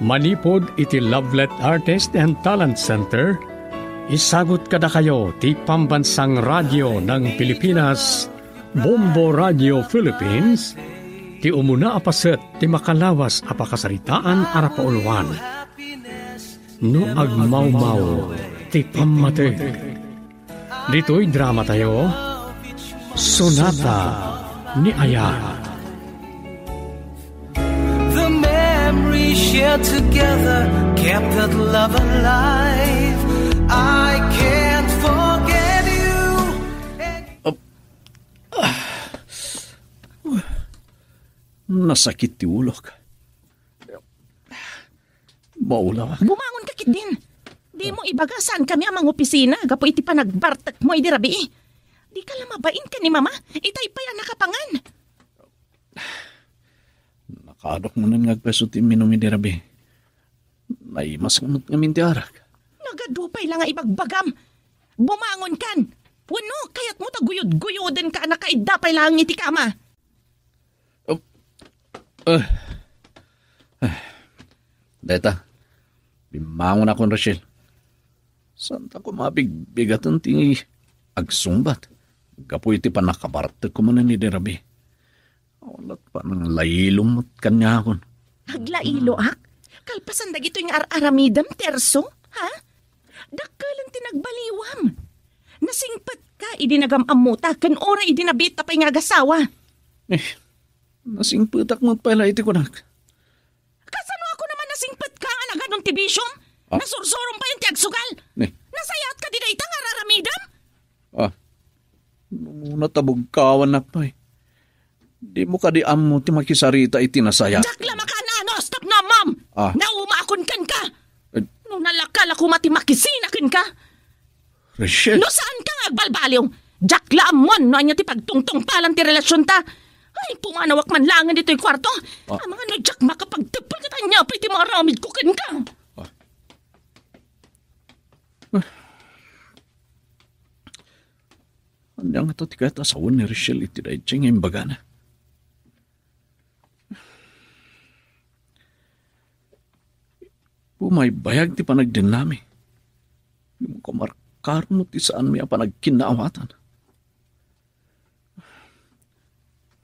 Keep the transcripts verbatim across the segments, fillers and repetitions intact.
Manipud iti Lovelet Artist and Talent Center, isagut kadakayo ti Pambansang Radio ng Pilipinas, Bombo Radio Philippines, ti umuna a paset ti makalawas a pakasaritaan a rapauluan. No agmawmaw ti pammateg. Ditoy drama tayo, Sonata ni Ayat. The memories shared together kept that love alive. I can't forget you. Nasakit ti ulok. Maulawak. Bumangon ka, Kitdin. Di mo ibaga saan kami a mangopisina gapu iti panagbartek mo idi rabii. Di ka la mabain ken ni Mama, itay pay a nakapangan. Nakaadok manen nga agpeso ti minum idi rabii. Naimas nga met ngamin ti arak. Nagadu pay la nga ibagbagam. Bumangon kan. Wenno, kayat mo ta guyod-guyoden ka a nakaidda pay laeng iti kama. Oh. Eh. Eh. Deta, bimmangon akon, Rachel. Saan ta koma bigbigaten ti agsungbat gapu iti pannakabartek ko manen idi rabii. Awan lat pananglailom met kaniakon. Aglailoak? Kalpasan dagitoy nga ar-aramidem, Terso? Ha? Dakkelen ti nagbaliwam. Nasingpetka idi nagam-ammota ken uray idi nabiitta pay nga agasawa. Eh, nasingpetak met pay la iti kunak. Kasano a kunam a nasingpetka nga nagadun ti bisiom? Ah. Nasursurom pay ti agsugal. Eh. Nasayaatka ti dayta nga ar-aramidem? Ah. No, natabugkawannak pay. Dimo kadi ammo ti makisarita iti nasayaat? Diak la makaanus tapno ammom. Ah. Naumaakon kenka. Eh. No nalaka la koma ti makisina kenka. Rachel. No saanka nga agbalbaliw, diak la ammon no ania ti pagtungtungpalan ti relasionta. Ay, pumanawak man laengen ditoy kuarto. Ah. Amangan no diak makapagteppel ket ania pay ti maaramidko kenka. Ah. Ania ngata ti kayat a sawen ni Rachel iti daydiay nga imbagana? Bumaybayag ti panagdennami. Ngem kumarkaro ti saanmi a panagkinnaawatan.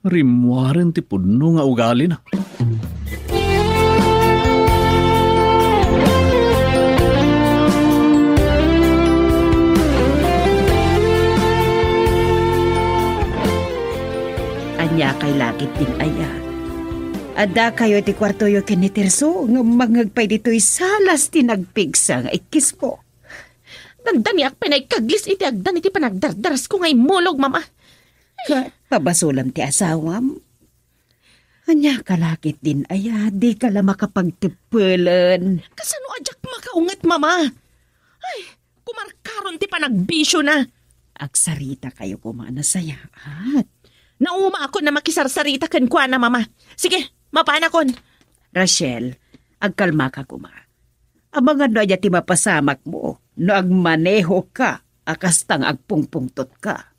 Rimmuaren ti pudno nga ugalina. Ania kay lakit din aya? Addakayo iti kuartoyo ken ni Terso, ngem mangngeg pay ditoy salas ti nagpigsa nga ikkismo. Dandaniak pay naikaglis iti agdan iti panagdardarasko nga immulog, Mama. Ket pabasolam ti asawam. Ania ka lakit din aya, di ka la makapagteppelen. Kasano a diak makaunget, Mama? Ay, kumarkaron ti panagbisiona. Agsarita kayo koma a nasayaat. Naumaakon a makisarsarita kenkuana, Mama. Sige, mapanakon. Rachel, agkalma ka koma. Amangan no ania ti mapasamak mo no agmaneho ka a kasta nga agpungpungtot ka.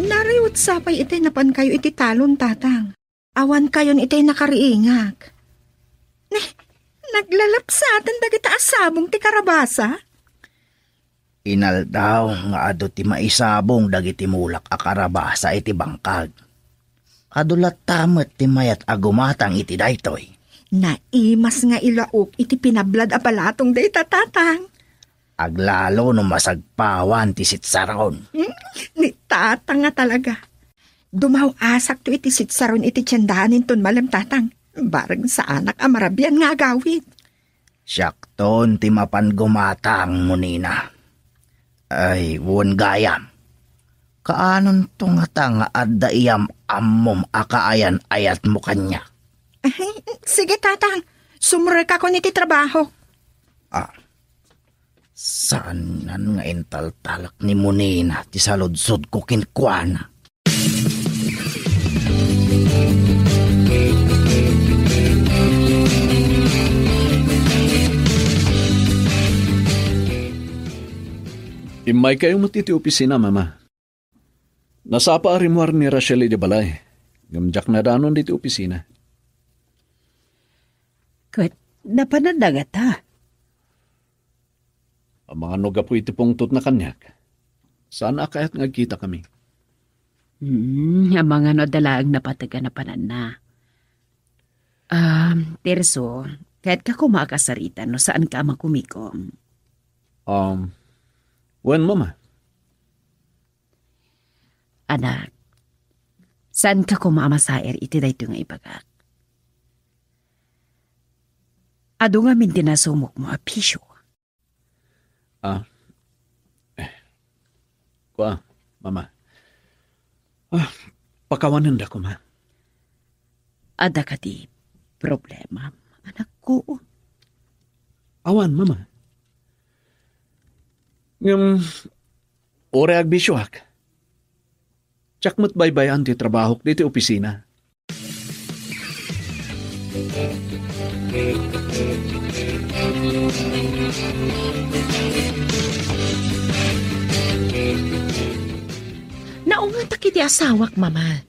Nariwet sa pay itay napankayo iti talon, Tatang. Awan kayon itay nakariingak. Ne, naglalapsaten dagita a sabong ti karabasa? Inaldaw nga adu ti maisabong dagiti mulak a karabasa iti bangkag. Adu latta met ti mayat a gumatang iti daytoy. Naimas nga ilaok iti pinablad a balatong dayta, Tatang. Aglalo no masagpawan ti sitsaron. Hmm? Ni Tatang nga talaga. Dumaw-asakto iti sitsaron iti tiendaan inton malem, Tatang. Bareng saanak a marabian nga agawid. Siakton ti mapan gumatang, Munina. Ay, wen gayam. Kaanonto ngata nga adda iyam-ammom a kaayan-ayatmo kaniak? Ay, sige, Tatang. Sumrekakon iti trabaho. Ah, saanen nga intaltalek ni Munina ti saludsodko kenkuana. Maikayo met iti opisina, Mama. Nasapa a rimmuar ni Rachel iti balay, ngem diak nadanon ditoy opisina. Ket napananna ngata? Amangan no gapu iti pungtotna kaniak, saan a kayat nga agkitakami. Hmm, amangan no adda laeng napateg a napananna. Um, Tirso, kayatka koma a kasarita no saanka a makumikom. Um, wen, Mama. Anak, saanka koma a masair iti daytoy nga ibagak. Adu ngamin ti nasumokmo a bisio. Ah, eh, kua, Mama. Ah, pakawanenda koma. Adda kadi problema, anakko? Awan, Mama. Ngem, uray agbisioak, diak met baybay-an ti trabahok ditoy opisina. Naungetak iti asawak, Mama.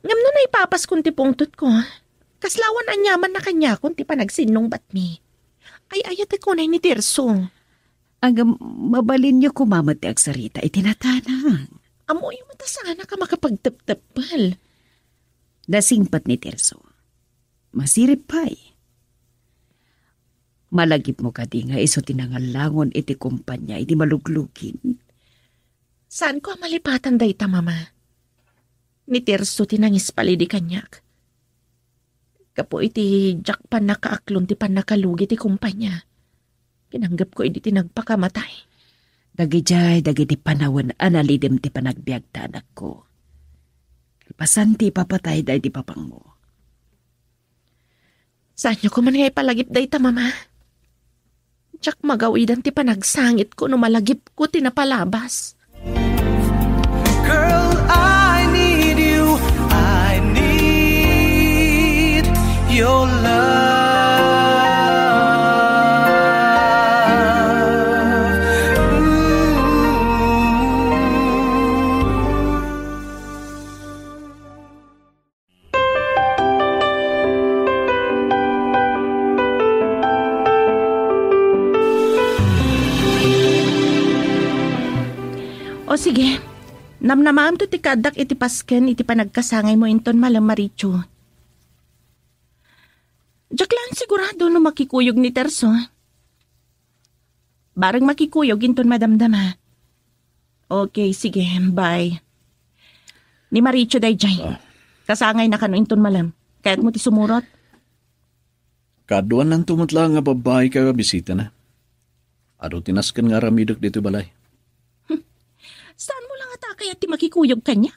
Ngem no naipapaskon ti pungtotko, kasla awan aniamanna kaniakon ti panagsinnungbatmi. Ay-ayatek unay ni Tirso. Ngem, mabalinyo koma met ti agsarita iti natanang. Ammoyo met a saanak a makapagtepteppel. Nasingpet ni Tirso. Masirib pay. Malagipmo kadi nga isu ti nangallangon iti kompania idi maluglugin? Saanko a malipatan dayta, Mama. Ni Tirso ti nangispal idi kaniak. Gapu iti diak pannakaaklon ti pannakalugi ti kompania, pinanggepko idi ti nagpakamatay. Dagidiay dagiti panawen a nalidem ti panagbiagta, anakko. Kalpasan ti ipapatayda iti papangmo. Saanyo koma nga ipalagip dayta, Mama. Diak magawidan ti panagsangitko no malagipko ti napalabas. Girl, I need you. I need your love. Ooh. O sige, namnamaemto ti kaaddak iti pasken iti panagkasangaymo inton malem, Marichu. Diak laeng sigurado no makikuyog ni Terso. Bareng makikuyog inton madamdama. Okay, sige, bye. Ni Maricho dayjay. Ah. Kasangayna kano inton malem. Kayatmo ti sumurot? Kaduananto met la nga babbai kayo a bisitana. Adu ti nasken nga aramidek ditoy balay. Saanmo la ngata a kayat ti makikuyog kaniak?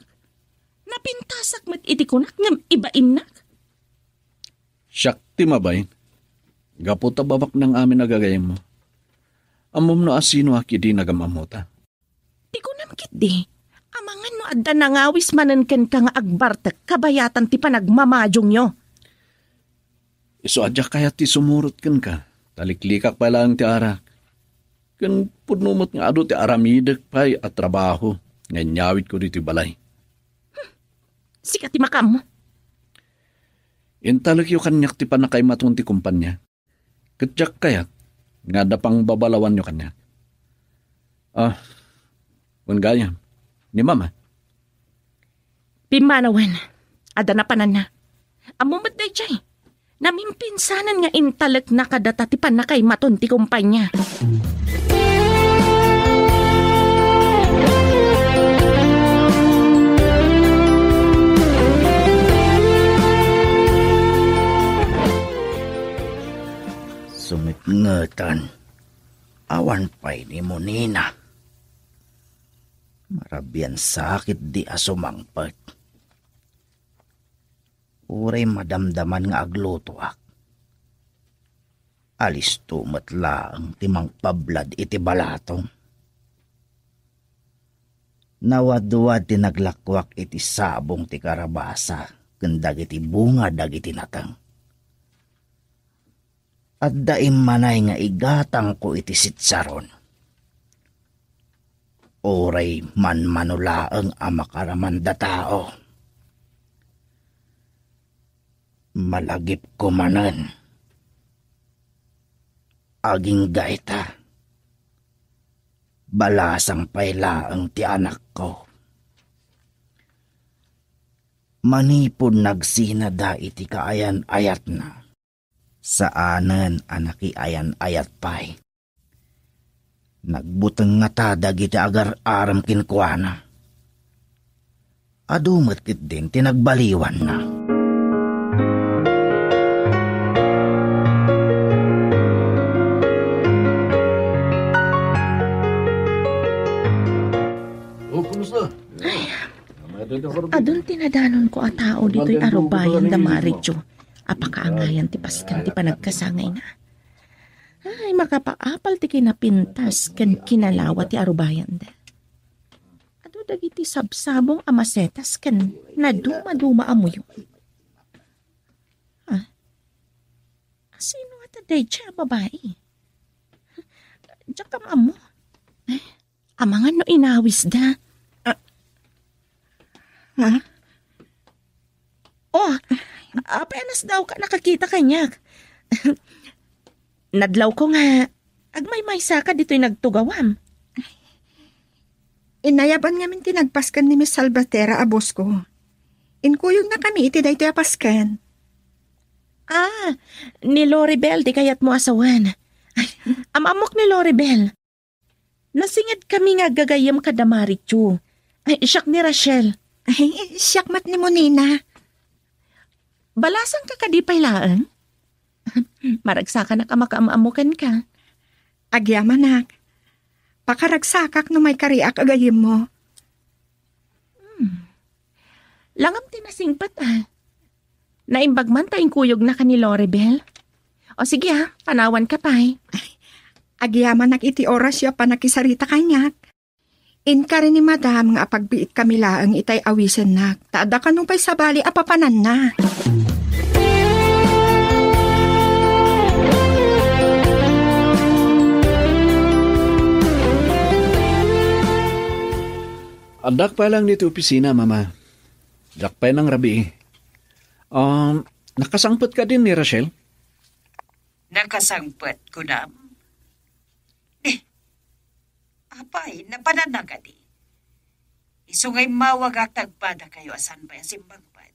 Napintasak met iti kunak ngem ibainnak. Siak ti mabain. Gapu ta babaknang amin a gagayemmo. Ammom no asinoak idi nagam-ammota. Ti kunam ketdi, amangan no adda nangawis manen kenka nga agbartek kabayatan ti panagmamadiongyo. Isu a diak kayat ti sumurot kenka, ta liklikak pay laeng ti arak. Ken pudno met nga adu ti aramidek pay a trabaho nga inyawidko ditoy balay. Sika ti makaammo. Intalekyo kaniak ti pannakaimaton ti kompania. Ket diak kayat nga adda pangbabalawanyo kaniak. Ah, wen gayam, ni Mama? Pimmanawen, adda napananna. Ammom met dayjay. Namimpinsanen nga intalekna kadata ti pannakaimaton ti kompania. Sumipngetan. Awan pay ni Monina. Marabian sakit di a sumangpet. Uray madamdaman nga aglutoak, alisto met laeng ti mangpablad iti balatong. Nawadwad ti naglakuak iti sabong ti karabasa ken dagiti bunga dagiti nateng. Adda immanay nga igatangko iti sitsaron. uray manmano laeng a makaramanda tao. Malagipko manen. Agingga ita, balasang pay laeng ti anakko. Manipud nagsinada iti kaayan-ayatna, saanen a nakiayan-ayat pay. Nagbuteng ngata dagiti agar-arem kenkuana. Adu met ketdin ti nagbaliwanna. Oh, kumusta? Ay, adun ti nadanonko a tao ditoy arubayan da Maritio a pakaangayan ti pasken ti panagkasangayna. Ay, makapaapal ti kinapintas ken kinalawa ti arubayanda. Adu dagiti sabsabong a masetas ken naduma-duma a muyon. Ah, sino ngata daydiay a babai? Diak ammo. Ay, amangan no inawisda. Ah. Ha? Oh, apenas daw ka nakakita kaniak. Nadlawko nga agmaymaysaka ditoy nagtugawam. Inayaban ngamin ti nagpasken ni Miss Salvatera a boss ko. Inkuyogna kami iti daytoy a pasken. Ah, ni Loribel ti kayatmo a sawen. Ay, am-ammok ni Loribel. Nasinged kami nga aggagayyem kada Maritio. Ay, siak ni Rachel. Ay, siak met ni Monina. Balasangka kadi pay laeng? Maragsakanak a makaam-ammo kenka. Agyamanak. Pakaragsakak no maikariak a gayyemmo. Hmm. Langam ti nasingpet, ah. Naimbag man ta inkuyogna ka ni Loribel. O sige, ah, panawanka pay. Ay, agyamanak iti orasyo a pannakisarita kaniak. Inkari ni Madam nga apagbiitkami laeng itay awisennak, ta adda kano pay sabali a papananna. Addak pay laeng ditoy opisina, Mama. Diak pay nangrabii. Um, nakasangpet kadin ni Rachel? Nakasangpet, kunam? Eh, apay, napananna kadi? Isu nga immawagak ta agpadakayo a saan pay a simbangpet.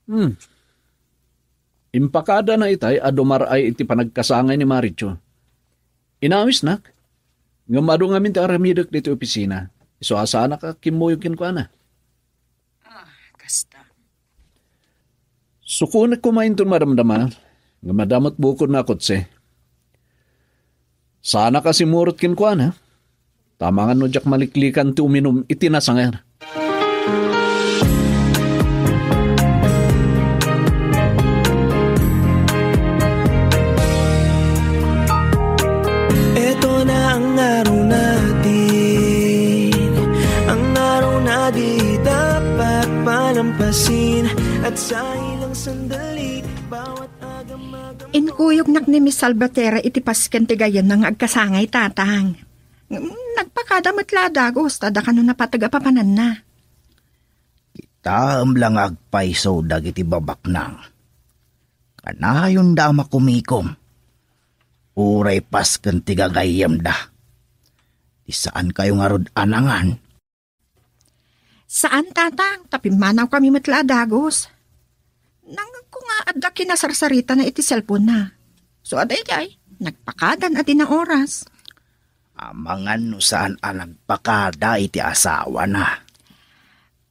Hmm. Impakadana itay a dumar-ay iti panagkasangay ni Maritio. Inawisnak, ngem adu ngamin ti aramidek ditoy opisina. Isu a saanak a kimmuyog kenkuana. Ah, kasta. Sukonek koma inton madamdama, ngem adda met bukodna a kotse. Saanak a simmurot kenkuana, ta amangan no diak maliklikan ti uminum iti nasanger. Ito na ang araw natin, ang araw na di dapat palampasin, at sa ilang sandali, bawat agam-agam. Inkuyognak ni Miss Salvatera iti pasken ti gayyemna nga agkasangay, Tatang. Ngem nagpakada met la a dagus, ta adda kano napateg a papananna. Kitaem la nga agpayso dagiti babaknang. Kanayonda a makumikom. Uray pasken ti gagayyemda. Ti saankayo ngarud a nangan. Saan, Tatang, ta pimmanawkami met la a dagus. Nangngegko nga adda kinasarsaritana iti cellphone-na. So, adaydiay, nagpakadan a di naoras. Amangan no saan a nagpakada iti asawana.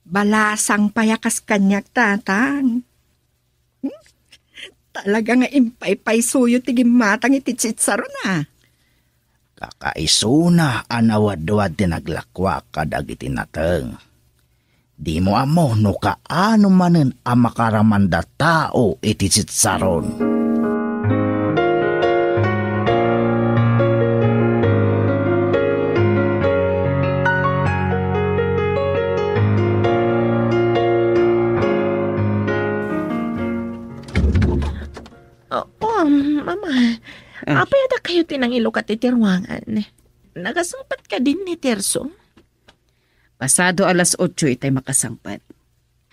Balasang pay a kas kaniak, Tatang. Hmm? Talaga nga impaypaysoyo ti gimmatang iti chicharona. Kakaisuna a nawadwad ti naglakuak kadagiti nateng. Dimo ammo no kaano manen a makaramanda tao iti chicharron. Oh, oh, Mama. Ah. Apay adda kayo ti nangilukat iti ruangan? Nakasangpet kadin ni Tirso? Pasado alas otso itay makasangpet.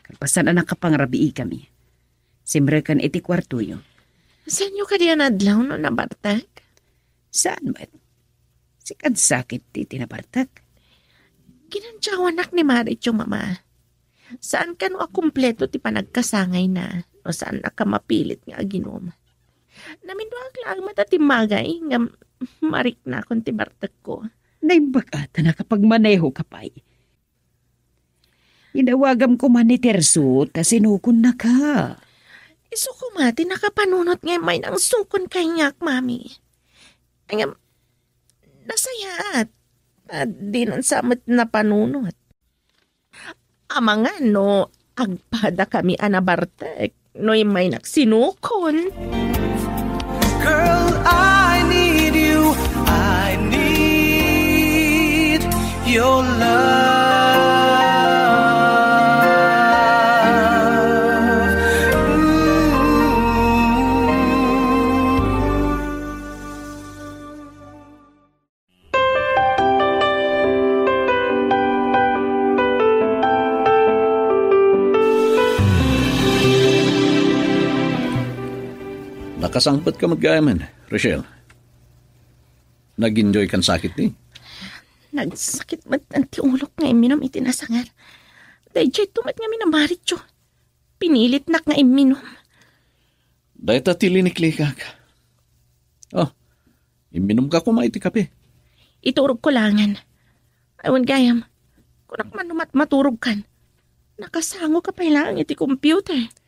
Kalpasan a nakapangrabiikami, simreken iti kuartoyo. Saanyo kadi a nadlaw no nabartek? Saan met? Sika a sakit ti nabartek. Kinantiawanak ni Maricho, Mama. Saan kano a kumpleto ti panagkasangayna no saannaka mapilit nga aginum. Naminduak laeng met a timmagay ngem mariknakon ti bartekko. Naimbag a ta nakapagmanehoka pay. Idawagam koma ni Tirso ta sinukonnaka. Isu koma ti nakapanunot nga immay nangsukon kaniak, Mami. Ngem, nasayaat. Ta dinan sa met napanunot. Amangan no agpadakami a nabartek no immay naksinukon. Girl, I need you. I need your love. Ooh. Nakasangpetka met gayam, Rachel. Nag-enjoy kan sakit ti? Nagsakit met ti ulok nga imminum iti nasangar. Daydiay met nga minamarityo. Pinilitnak nga imminum. Dayta ti liniklikak. Oh, imminumka koma iti kape. Iturogko laengen. Awan gayam. Kunak man no mat-, maturogkan. Nakasangoka pay laeng iti computer.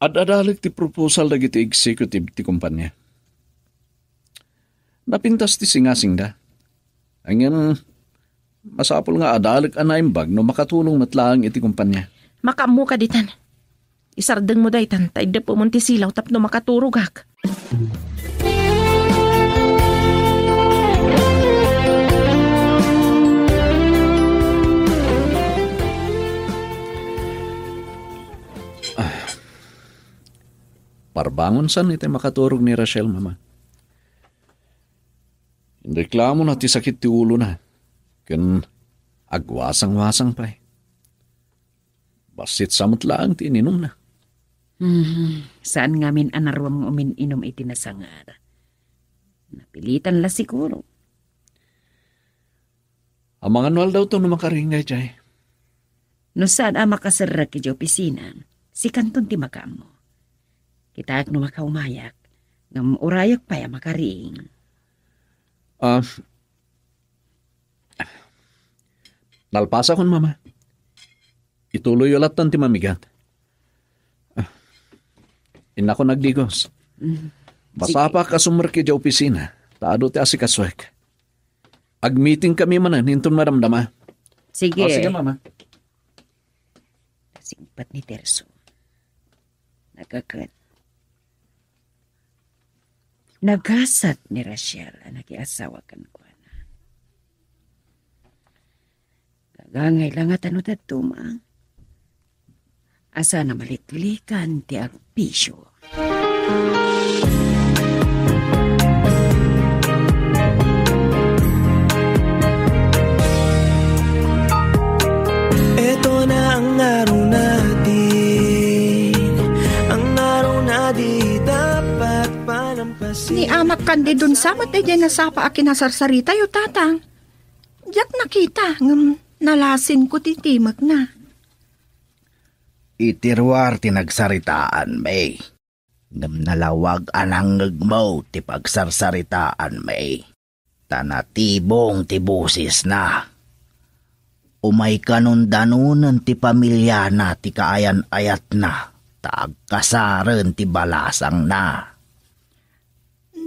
Ad-adalek ti proposal dagiti executive ti kumpanya. Napintas ti singasingda. Ngem, masapul nga adalek a naimbag no makatulong met laeng iti kumpanya. Makaammoka ditan. Isardengmo daytan ta iddepemon ti silaw tapno makaturogak. Ah. Parbangon san iti makaturog ni Rachel, Mama. Inreklamona ti sakit ti ulona, ken agwasangwasang pay. Bassit sa met laeng ti ininumna. Mhm. Saan ngamin a naruam nga umin-inum iti nasangar. Napilitan la siguro. Amangan no aldawto no makariing daydiay. No saan a makaserrek idiay opisina, sikanton ti makaammo. Kitaek no makaumayak, ngem urayek pay a makariing. Ah, nalpasakon, Mama. Ituloyyo lattan ti mamigat. Ah, innakon agdigos. Mm. Sige. Masapak a sumrek idiay opisina, ta adu ti asikasuek. Agmitingkami manen inton madamdama. Sige. Oh, sige, Mama. Singpet ni Tirso. Nagaket. Nagasat ni Rachel a nakiasawa kenkuana. Gagangay la nga tano dadduma. Asa na malitlikan ti agpisio. Ito na ang araw natin, ang araw na di dapat palampasin. Ni Amak Candidon sa met daydiay nasapa a kinasarsaritayo, Tatang. Diak nakita, ngem nalasinko ti timekna. Iti ruar ti nagsaritaan, May. Ngem nalawag a nangngegmo ti pagsarsaritaan, May. Ta natibong ti bosesna. Umay kanon danonen ti pamiliana ti kaayan-ayatna, ta agkasaren ti balasangna.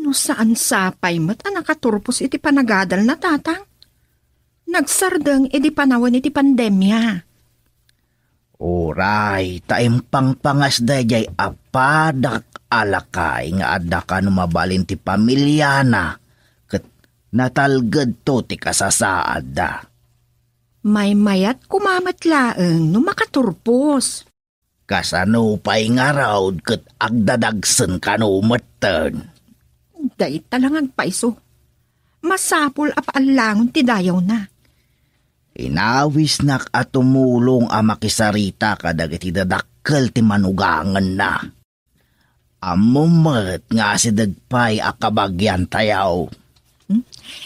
No saan sapay met a nakaturpos iti panagadalna, Tatang? Nagsardeng idi panawen iti pandemia. Uray, ta impangpangas daydiay a padak a lakay nga adda kano mabalin ti pamiliana, ket natalgedto ti kasasaadda. Maymayat koma met laeng no makaturpos. Kasano pay ngarud ket agdadagsen kano metten? Dayta la nga agpayso. masapul a paallangon ti dayawna. Inawisnak a tumulong a makisarita kadagiti dadakkel ti manugangenna. Ammom met nga asideg pay a kabagiantayo. Hmm?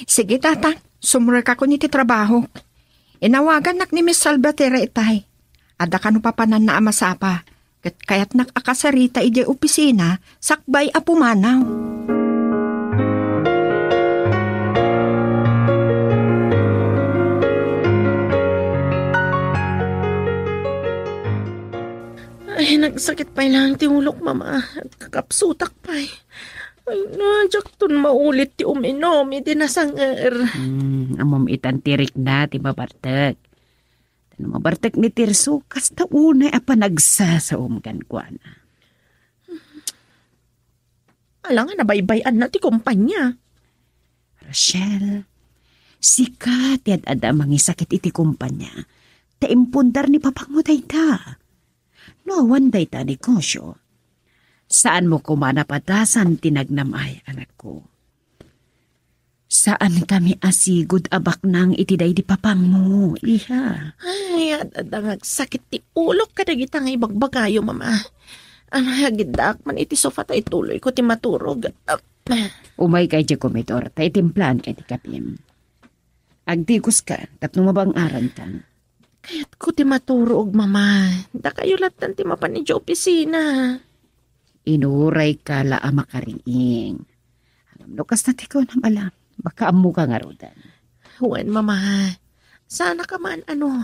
Sige, Tata. Sumrekakon iti trabahok. Inawagannak ni Miss Salvatierra itay. Adda kano papananna a masapa, ket kayatnak a kasarita idiay opisina sakbay a pumanaw. Ay, nagsakit pay lang ti ulok, Mama. Kakapsutak pay. Ay, na, diakton maulit ti uminom iti nasanger. Hmm, ammom itan ti rikna ti mabartek. Ta no mabartek ni Tirso, kasta unay a panagsasaom kenkuana. Ala nga nabaybay-anna ti kumpanya. Rachel, sika ti ad-adda a mangisakit iti kumpanya. Ta impundar ni papangmo dayta. No awan dayta a negosyo, saanmo koma a napadasan ti nagnam-ay, anakko. Saankami a sigud a baknang iti daydi papangmo, iha. Ay, ad-adda nga agsakit ti ulok kadagita nga ibagbagayo, Mama. Ay, agiddaak man iti sofa ta ituloyko ti maturog. Ah. Umayka idiay komedor, ta itimplanka ti kapim. Agdiguska, tapno mabang-aranta. Kayatko ti maturog, Mama. Dakayo lattan ti mapan idiay opisina. Inurayka la a makariing. Ngem no kasta ti kunam, ala, baka ammoka ngaruden. Wen, Mama. Saanka man, ano.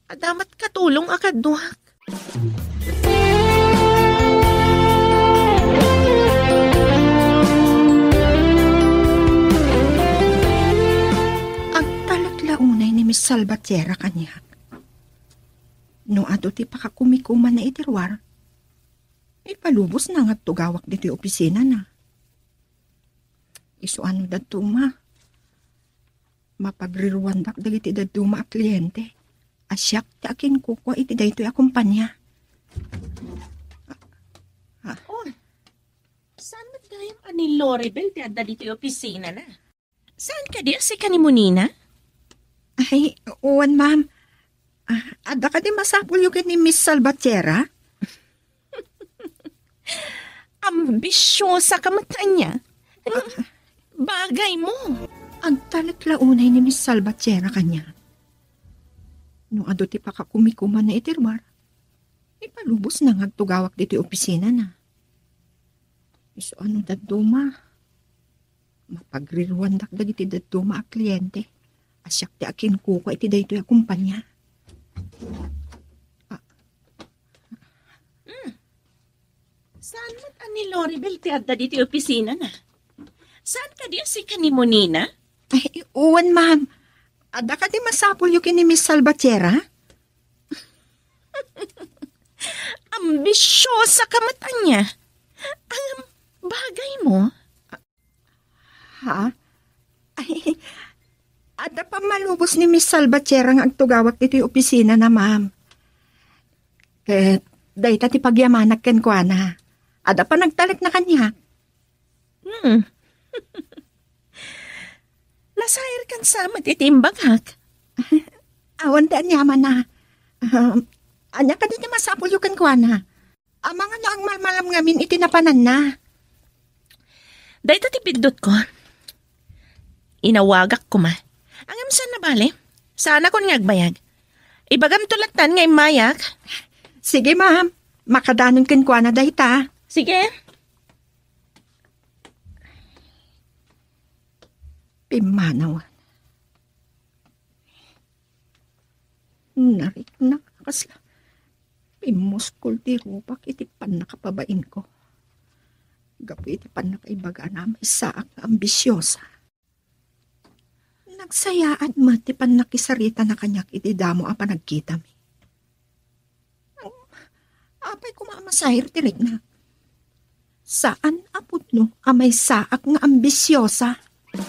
Adda met katulong a kaduak. Agtalek la unay ni Miss Salvatierra kaniak. No adu ti pakakumikumanna iti ruar, ipalubosna nga agtugawak ditoy opisinana. Isu a no dadduma, mapagriruandak dagiti dadduma a kliente a siak ti akinkukua iti daytoy a kumpania. Ah, ah. Oh, saan met gayam a ni Loribel ti adda ditoy opisinana? Saan kadi a sika ni Monina? Ay, wen, ma'am. Ah, adda kadi masapulyo ken ni Miss Salvatierra? Ambisyosa ka met ania. Bagay mo. Agtalek la unay ni Miss Salvatierra kaniak. No adu ti pakakumikumanna iti ruar, ipalubosna nga agtugawak ditoy opisinana. Isu a no dadduma, mapagriruandak dagiti dadduma a kliente a siak ti akinkukua iti daytoy a kumpania. Ah. Hmm. Saan met a ni Loribel ti adda ditoy opisinana? Saan kadi a sika ni Monina? Ay, wen, ma'am. Adda kadi masapulyo ken ni Miss Salvatierra? Ambisyosa ka met ania. Ang bagay mo. Ha? Ay, adda pammalubos ni Miss Salvatierra nga agtugawak ditoy opisinana, ma'am. Ket dayta ti pagyamanak kenkuana. Adda panagtalekna kaniak. Hmm. Nasairkan sa met iti imbagak. Awan ti aniamanna. Um, ania kadi ti masapulyo kenkuana? Amangan no agmalmalam ngamin iti napananna. Dayta ti biddutko. Inawagak koma. Ngem saan a bale? Saanakon nga agbayag. Ibagamto lattan nga immayak. Sige, ma'am. Makadanon kenkuana dayta. Sige. Pimmanawan. Narikna, kasla pimmuskol ti rupak iti pannakababainko. Gapu iti pannakaibagana a maysaak nga ambisyosa. Nagsayaat met ti pannakisaritana kaniak iti damo a panagkitami. Apay koma a masair ti rikna? Saan a pudno a maysaak nga ambisyosa. Ay,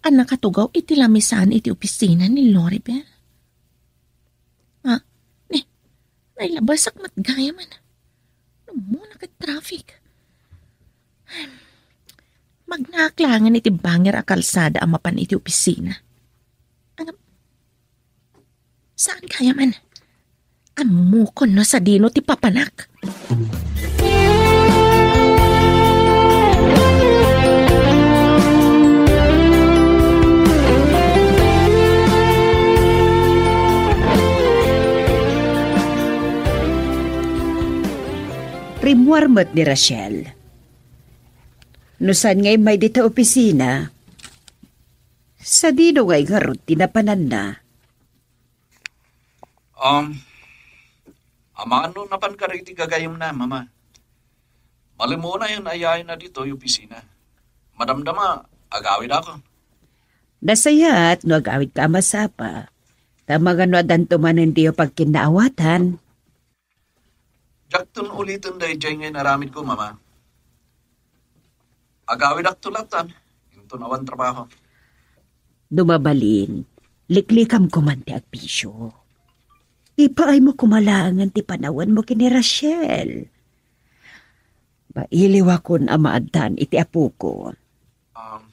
a nakatugaw iti lamisaan iti opisina ni Loribel. Ah, ni, nailabasak met gayamen. Ummuna ket traffic. Magnaak laengen iti bangir a kalsada a mapan iti opisina. Ngem, saan gayamen. Ammokon no sadino ti papanak. Rimmuar met ni Rachel. No saan nga immay dita opisina, sadino ngay ngarud ti napananna? Um, amangan no napan kadi iti gagayemna, Mama. Malimunayon a yaayna ditoy opisina. Madamdama, agawidakon. Nasayaat no agawidka a masapa. Ta amangan no addanto manen diyo pagkinnaawatan. Diakton uliten daydiay nga inaramidko, Mama. Agawidakto latta, inton awan trabaho. No mabalin, liklikam koman ti agbisio. Ipaaymo koma laengen ti panawanmo ken ni Rachel. Mailiwakon a maaddaan iti apoko. Um,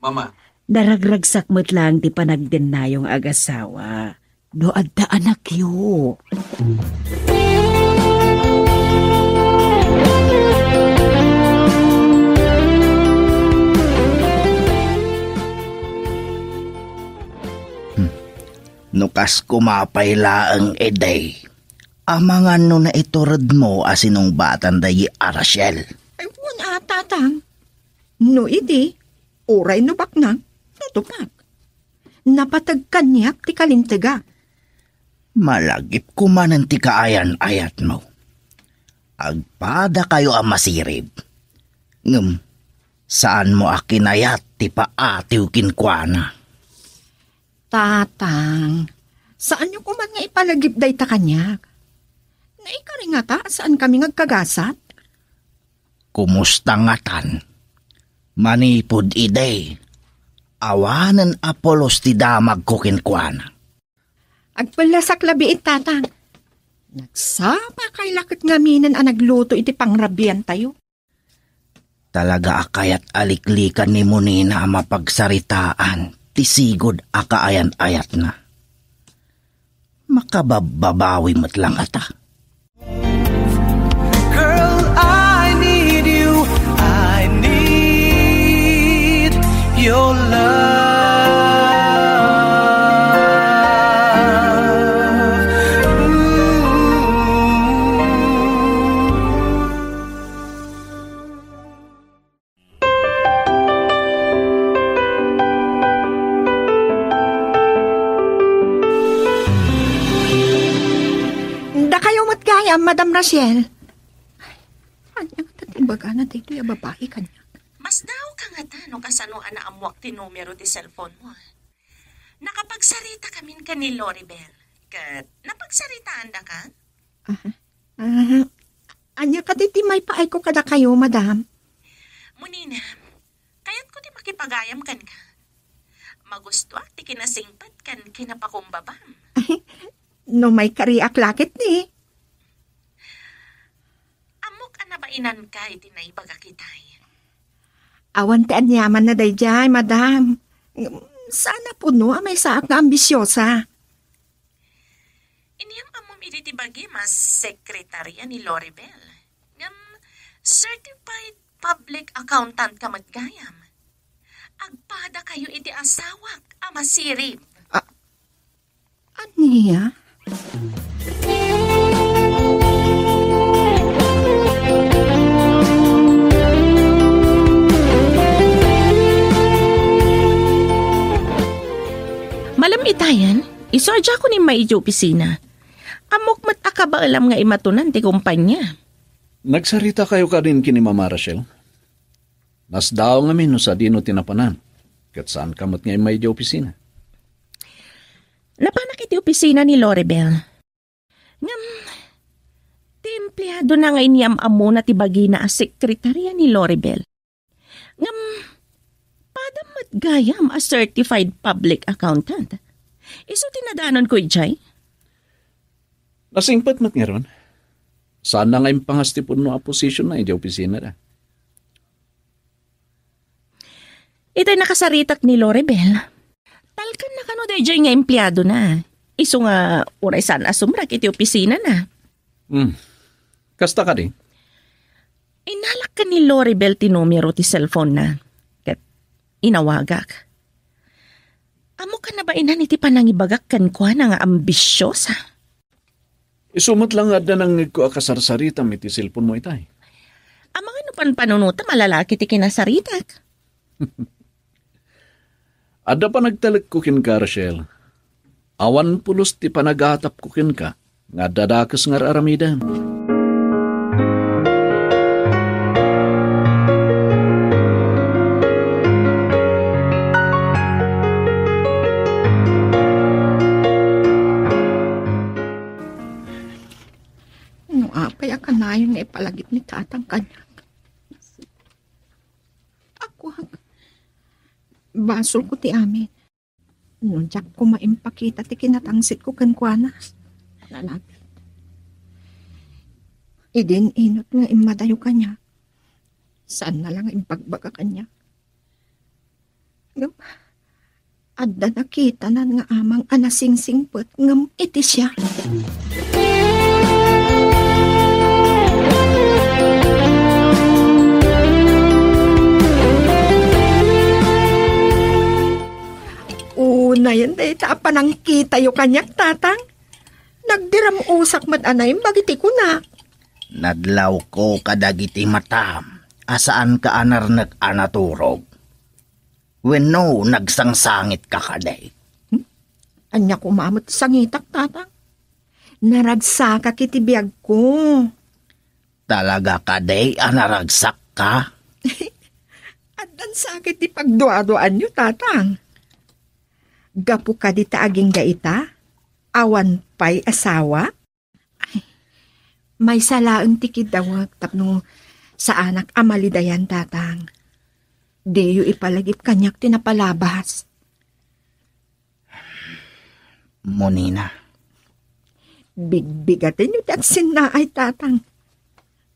Mama. Naragragsak met laeng ti panagdennayo nga agasawa no adda anakyo. Hmm. No kas koma pay laeng idi, amangan no naituredmo a sinungbatan daydi a Rachel. Ay, wen a, Tatang. No idi, uray no baknang, no tupak. Napateg kaniak ti kalintega. Malagipko manen ti kaayan-ayatmo. Agpadakayo a masirib. Ngem, saanmo a kinayat ti paatiw kenkuana. Tatang, saanyo koman nga ipalagip dayta kaniak. Naikari ngata a saankami nga agkagasat? Kumusta ngatan? Manipud idi, awanen a pulos ti damagko kenkuana. Agpellasak labiit, Tatang. Nagsapakay la ket ngaminen a nagluto iti pangrabiantayo. Talaga a kayat a liklikan ni Monina a mapagsaritaan ti sigud a kaayan-ayatna. Makababbabawi met la ngata. Girl, I need you. I need your love. Ooh. Dakayo met gayam, Madam Rachel. Ay, ania ngata ti ibagana daytoy a babai kaniak? Masdaawka ngata no kasano a naammuak ti numero ti cellphone mo, ah. Nakapagsarita kamin ken ni Loribel, ket napagsaritaandaka? Ah, ah, ania kadi ti maipaayko kadakayo, Madam? Monina, kayatko ti makipagayam kenka. Magustuak ti kinasingpet ken kinapakumbabam. No maikariak la ketdi. Ammok a nabainanka iti naibagak itay. Awan ti aniamanna daydiay, Madam. Saan a pudno a maysaak nga ambisiosa. Aniam ammom idi ti bagim a sekretaria ni Loribel. Ngem certified public accountant ka met gayam. Agpadakayo iti asawak a masirib. Ah, ania? Malem itayen, isu a diakon immay idiay opisina. Ammok met a kabaelam nga imatunan ti kompania. Nagsaritakayo kadin ken ni Mama Rachel? Nasdaaw ngamin no sadino ti napanan, ket saanka met nga immay idiay opisina. Napanak iti opisina ni Loribel. Ngem, ti empleadona nga iniam-ammona ti bagina a sekretaria ni Loribel. Ngem, padam met gayam a certified public accountant. Isu ti nadanonko idiay. Nasingpet met ngarud. Saan nga impangas ti pudno a posisionna idiay opisinada. Itay nakasaritak ni Loribel. Talkanna kano daydiay nga empleadona. Isu nga uray saan a sumrek iti opisinana. Hmm. Kasta kadi? Inalak ken ni Loribel ti numero ti cellphone-na. Ket inawagak. Ammok a nabainan iti panangibagak kenkuana nga ambisiosa. Isu met la nga adda nangngegko a kasarsaritam iti cellphone-mo itay. Amangan no panpanunotam a lalaki ti kinasaritak. Adda panagtalekko kenka, Rachel. Awan pulos ti panagatapko kenka nga adda dakes nga ar-aramiden. No apay a kanayon nga ipalagip ni Tatang kaniak. Ako, basolko ti amin. No diak koma impakita ti kinatangsitko kenkuana, nalabit. Idin inot nga immadayo kaniak, saanna la nga imbagbaga kaniak. Ngem adda nakitanan nga amang a nasingsingpet ngem iti siak. Unayen dayta a panangkitayo kaniak, Tatang. Nagdiram-usak met a naimbag iti kunak. Nadlawko kadagiti matam a saanka a narnek a naturog. Wenno nagsangsangitka kadi? Hmm? Ania koma met sangitak, Tatang? Naragsakak iti biagko. Talaga kadi a naragsakka? Addan sakit ti pagduaduaanyo, Tatang. Gapu kadi ta agingga ita, awan pay asawa? Ay, maysa laeng ti kiddawek tapno saanak a malidayan, Tatang. Diyo ipalagip kaniak ti napalabas. Munina. Bigbigatenyo ti agsinnaay, Tatang.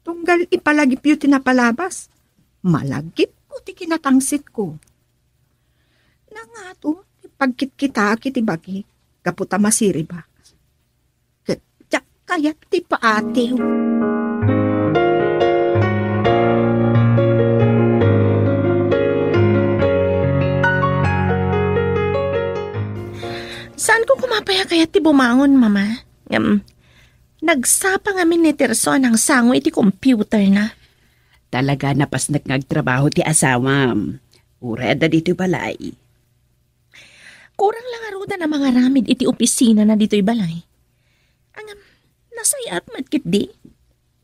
Tunggal ipalagipyo ti napalabas, malagipko ti kinatangsitko. Nangato ti pagkitkitaak iti bagik gapu ta masiribak. Ket diak kayat ti paatiw. Saanko koma pay a kayat ti bumangon, Mama. Ngem, nagsapa ngamin ni Tirso a nangsango iti computer-na. Talaga napasnek nga agtrabaho ti asawam. Uray adda ditoy balay. Kurang la ngaruden a mangaramid iti opisinana ditoy balay. Ngem, nasay-at met ketdi.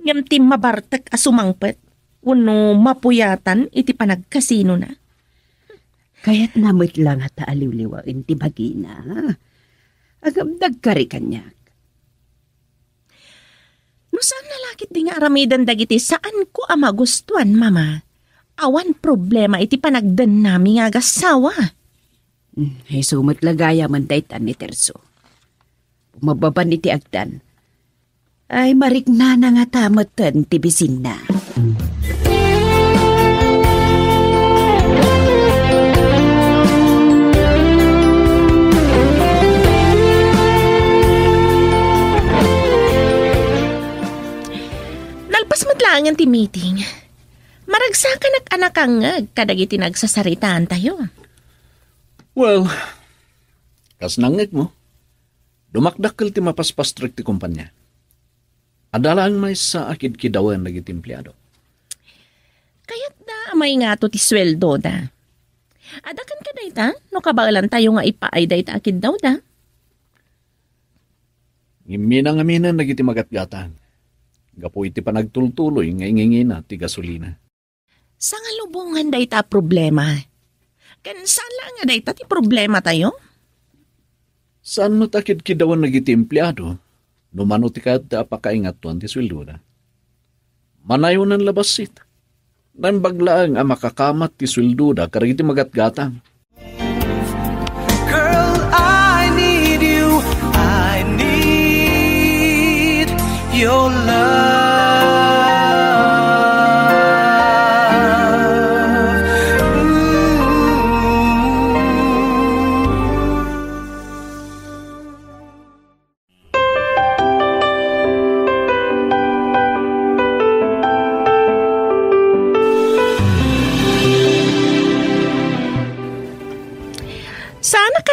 Ngem ti mabartek a sumangpet wenno mapuyatan iti panagkasinona. Kayatna met la ngata a liwliwaen ti bagina. Ngem nagkari kaniak. No saanna la ketdi nga aramiden dagiti saanko a magustuan, Mama, awan problema iti panagdennami nga agassawa. Hmm, isu met la gayamen dayta ni Tirso. Mababan iti agdan, ay mariknana ngata metten ti bisinna. Nalpas met laengen ti meeting. Maragsakanak a nakangngeg kadagiti nagsasaritaantayo. Well, kas nangngegmo, dumakdakkel ti mapaspastrek ti kompania. Adda laeng maysa a kidkidawen dagiti empleado. Kayatda a maingato ti sueldoda. Adda kenka dayta no kabaelantayo nga ipaay dayta a kiddawda? Ngimmina ngaminen dagiti magatgatang gapu iti panagtultuloy nga ingingina ti gasolina. Sangalubongan dayta a problema. Ken saan la nga dayta ti problematayo? Saan met a kidkidawan dagiti empleado no mano ti kayatda a pakaingatoan ti sueldoda. Manayonan la bassit. Naimbag laeng a makakamat ti sueldoda kadagiti magatgatang.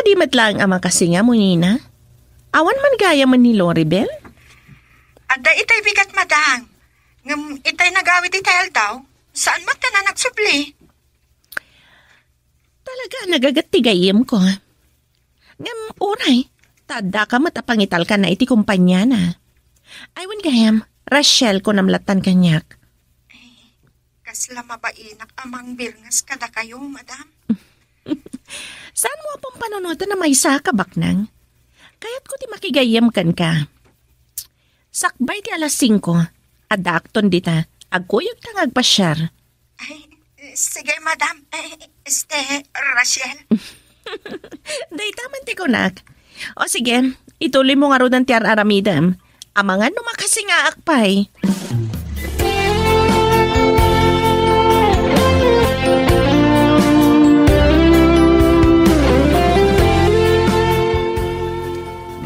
Iti met laeng a makasinga, Monina. Awan man gayamen ni Loribel? Adda itay bigat, madam. Ngem itay nagawid itay aldaw, saan met a nagsubli. Talaga, nagagat ti gayyemko. Ngem uray, ta addaka met a pangitalkanna iti kompaniana. Ay, wen gayam, Rachel, kunam lattan kaniak. Ay, kasla mabainak a mangbirngas kadakayo, madam. Saanmo a pampanunoten a maysa ka baknang? Kayatko ti makigayyem kenka. Sakbay ti alas singko, addaakton dita. Agkuyogta nga agpasiar. Ay, sige, madam. Eh, este, Rachel. Dayta man ti kunak. O sige, ituloymo ngaruden ti ar-aramidem. Amangan no makasingaak pay.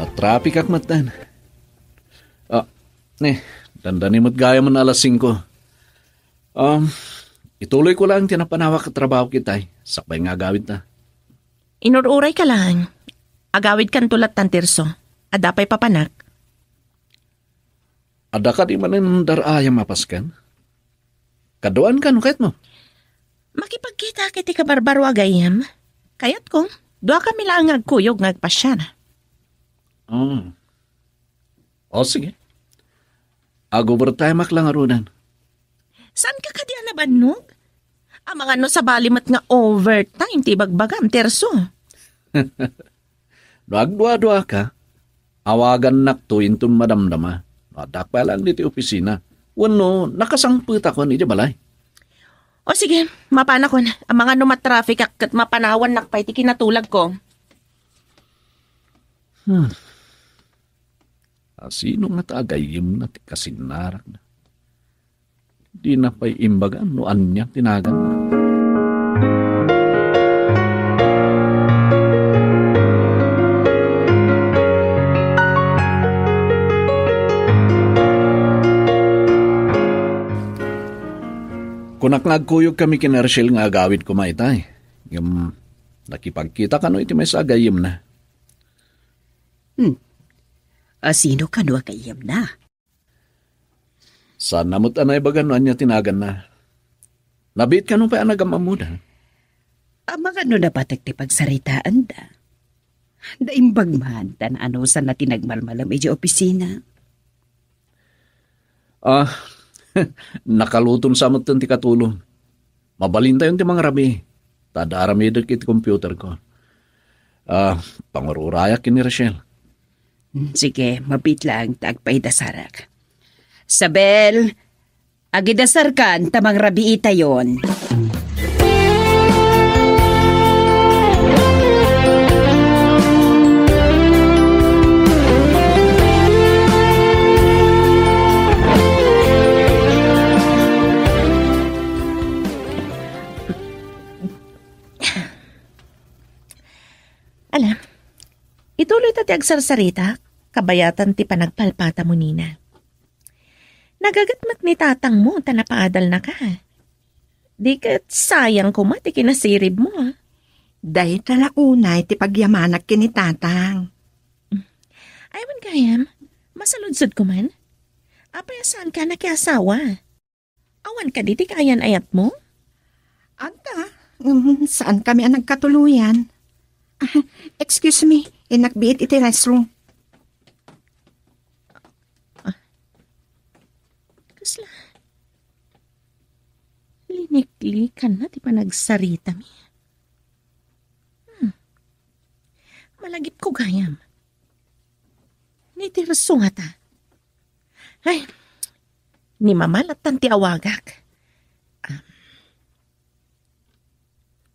Natrapikak metten. Ah, ne, dandani met gayamen alas singko. Um, ituloyko laeng ti napanawak a trabaho kitay, sakbay nga agawidta. Inur-urayka laeng. Agawidkanto lattan, Tirso. Adda pay papanak? Adda kadi manen dar-ayam a pasken? Kaduan kano kayatmo? Makipagkitaak iti kabarbaro a gayyem. Kayatko, duakami laeng nga agkuyog nga agpasiar. Oh. O, sige. Ag-overtimeak la ngaruden. Saanka kadi a nabannog? Amangan no sabali met nga overtime ti ibagbagam, Tirso. No agdua-duaka, awagannakto inton madamdama. No addak pay laeng ditoy opisina. Wenno, nakasangpetakon idiay balay. O sige, mapanakon. Amangan no matrafficak ket mapanawannak pay ti kinatulagko. Hmm. Asino ngata a gayyemna ti kasinnarakna? Dina pay imbaga no ania ti naganna. Kunak nga agkuyogkami ken Rachel nga agawid koma itay. Ngem nakipagkita kano iti maysa a gayyemna? Hmm. Asino kano a gayyemna? Saanna met a naibaga no ania ti naganna. Nabiit kano pay a nagam-ammoda. Amangan no nabatek ti pagsaritaanda. Naimbag man ta naanusanna ti nagmalmalem idiay opisina. Ah, nakalutom sa metten ti katulong. Mabalintayon ti mangrabii. Ta adda aramidek iti computerko. Ah, pangur-urayak ken ni Rachel. Hmm, sige, mabiit laeng ta agpaidasarak. Sabel, agidasarkan ta mangrabiitayon. Ala, ituloyta ti agsarsarita, kabayatan ti panagpalpata mo, Nina. Nagaget met ni tatangmo ta napaadalnaka. Di ket sayang koma ti kinasiribmo, a. Dayta la unay ti pagyamanak ken ni tatang. Ay, wen gayam, masaludsodko man. Apay a saanka a nakiasawa? Awan kadi ti kaayan-ayatmo? Adda, ngem saankami a nagkatuluyan. Ah, excuse me, innak biit iti restroom. Ah. Kasla liniklikanna ti panagsaritami. Hmm. Malagipko gayam. Ni Tirso ngata. Ay, ni Mama lattan ti awagak. Ah.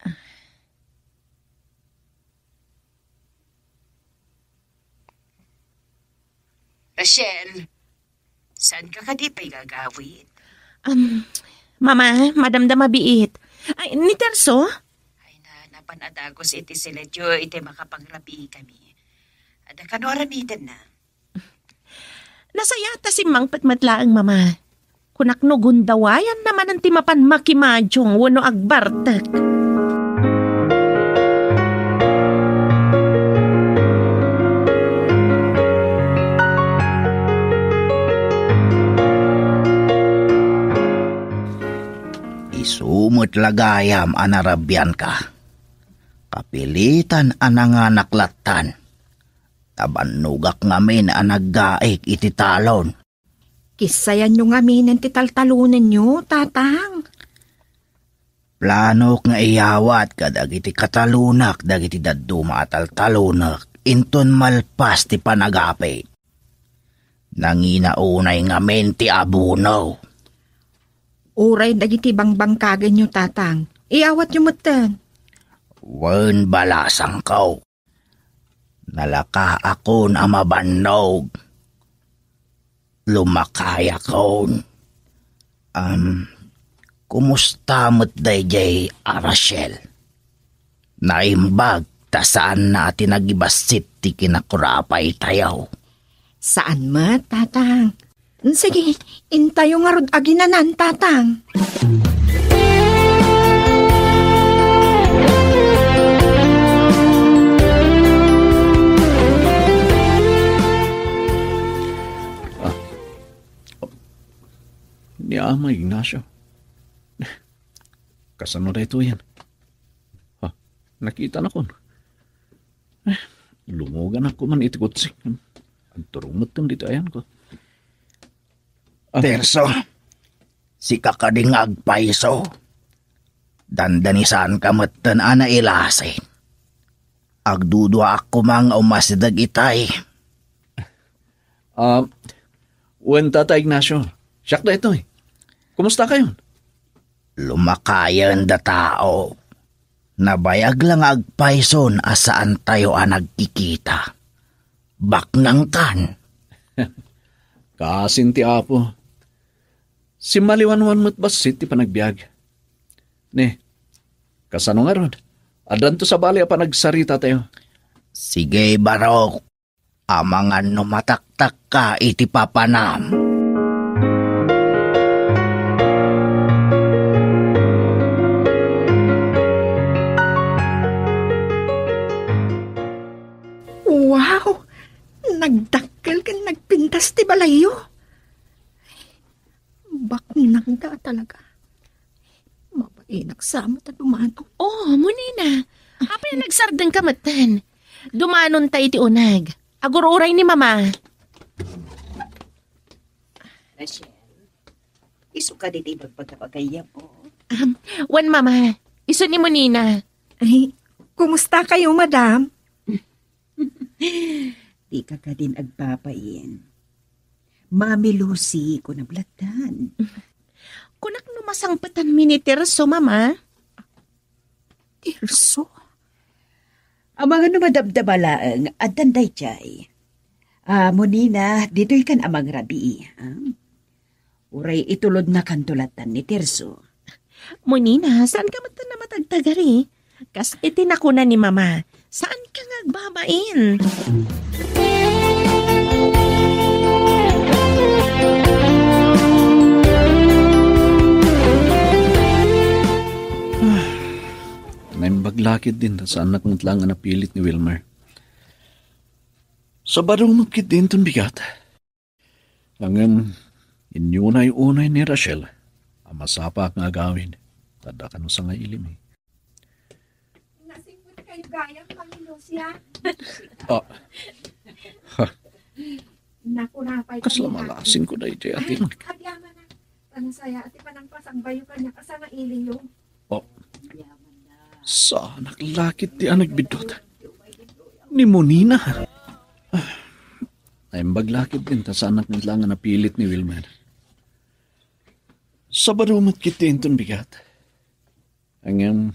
Ah. Rachel, saanka kadi pay gagawid? Um, Mama, madamdama biit. Ay, ni Tirso? Ay na, napan a dagus iti siletyo iti makapangrabiikami. Adda kano aramidenna? Nasayaat ta simmangpet met laeng, Mama. Kunak no gundawayanna manen ti mapan makimadiong wenno agbartek. Apla gayam a narabianka. Kapilitan a nanganak lattan. Nabannogak ngamin a naggaik iti talon. Kissayanyo ngaminen ti taltalonenyo, Tatang. Planok nga iyawat kadagiti katalonak dagiti dadduma a taltalonek inton malpas ti panagapi. Nangina unay ngamin ti abono. Uray dagiti bangbangkagenyo, Tatang, iyawatyo metten. Wen, balasangko. Nalakaakon a mabannog. Lumakayakon. Am, kumusta met daydiay a Rachel? Naimbag ta saanna a ti nagibassit ti kinakurapay tayo. Saan met, Tatang. Sige, intayo ngarud aginanan, Tatang. Ah, ni Ama Ignacio. Kasano daytoyen? Ha, nakitanakon. Eh, lumuganak man iti kutsik. Agturong metten ditoy ayanko. Ah. Terso, sika kadi nga agpayso. Dandanisanka metten a nailasin. Agduduaak koma nga umasideg itay. Ah, wen, Tata Ignacio. Siak daytoy. Kumusta kayon? Lumakayen da tao. Nabayag la nga agpayson a saantayo a nagkikita. Baknangkan. Kasin ti Apo. Simmaliwanwan met bassit ti panagbiag. Ne, kasano ngarud? Addanto sabali a panagsarita tayo. Sige, barok. Amangan no mataktakka iti papanam. Wow! Nagdakkel ken nagpintas ti balayyo. Baknang da talaga. Mabainak sa met a dumano. Oh, Monina. Apay a nagsardengka metten? Dumanonta iti uneg. Agur-uray ni Mama. Rachel, isu kadi ti ibagbagam a gayyem, oh. Um, wen, Mama. Isu ni Monina. Ay, kumusta kayo, Madam? Dika kadin agbabain. Mami Lucy, kunam lattan. Kunak no masangpetanmi ni Tirso, Mama. Tirso? Amangan no madabdaba laeng, addan daydiay. Ah, Monina, ditoy kan a mangrabii, ha? Uray itulodnakanto lattan ni Tirso. Monina, saanka met a matagtagari? Kas iti nakuna ni Mama, saanka nga agbabain. Naimbag la ketdin ta saannak met laeng a napilit ni Wilmer. Sabado met ketdin ton bigat. Ngem, inyunay unay ni Rachel a masapaak nga agawid, ta adda kano sangailimi. Nasingpet kayo gayam, Mami Lucia. Ah. Ha. Naku, napay. Kasla kami, malasing ko daydiay, Ate Ay, Mac. Agyaman na. Tanasaya, ati panangpasangbayo kanya, kasanga iliyo. Oh. Saanak la ketdi a nagbiddut. Ni Monina. Ah, naimbag la ketdin ta saanak met laeng a napilit ni Wilmer. Sabado met ketdi inton bigat. Ngem,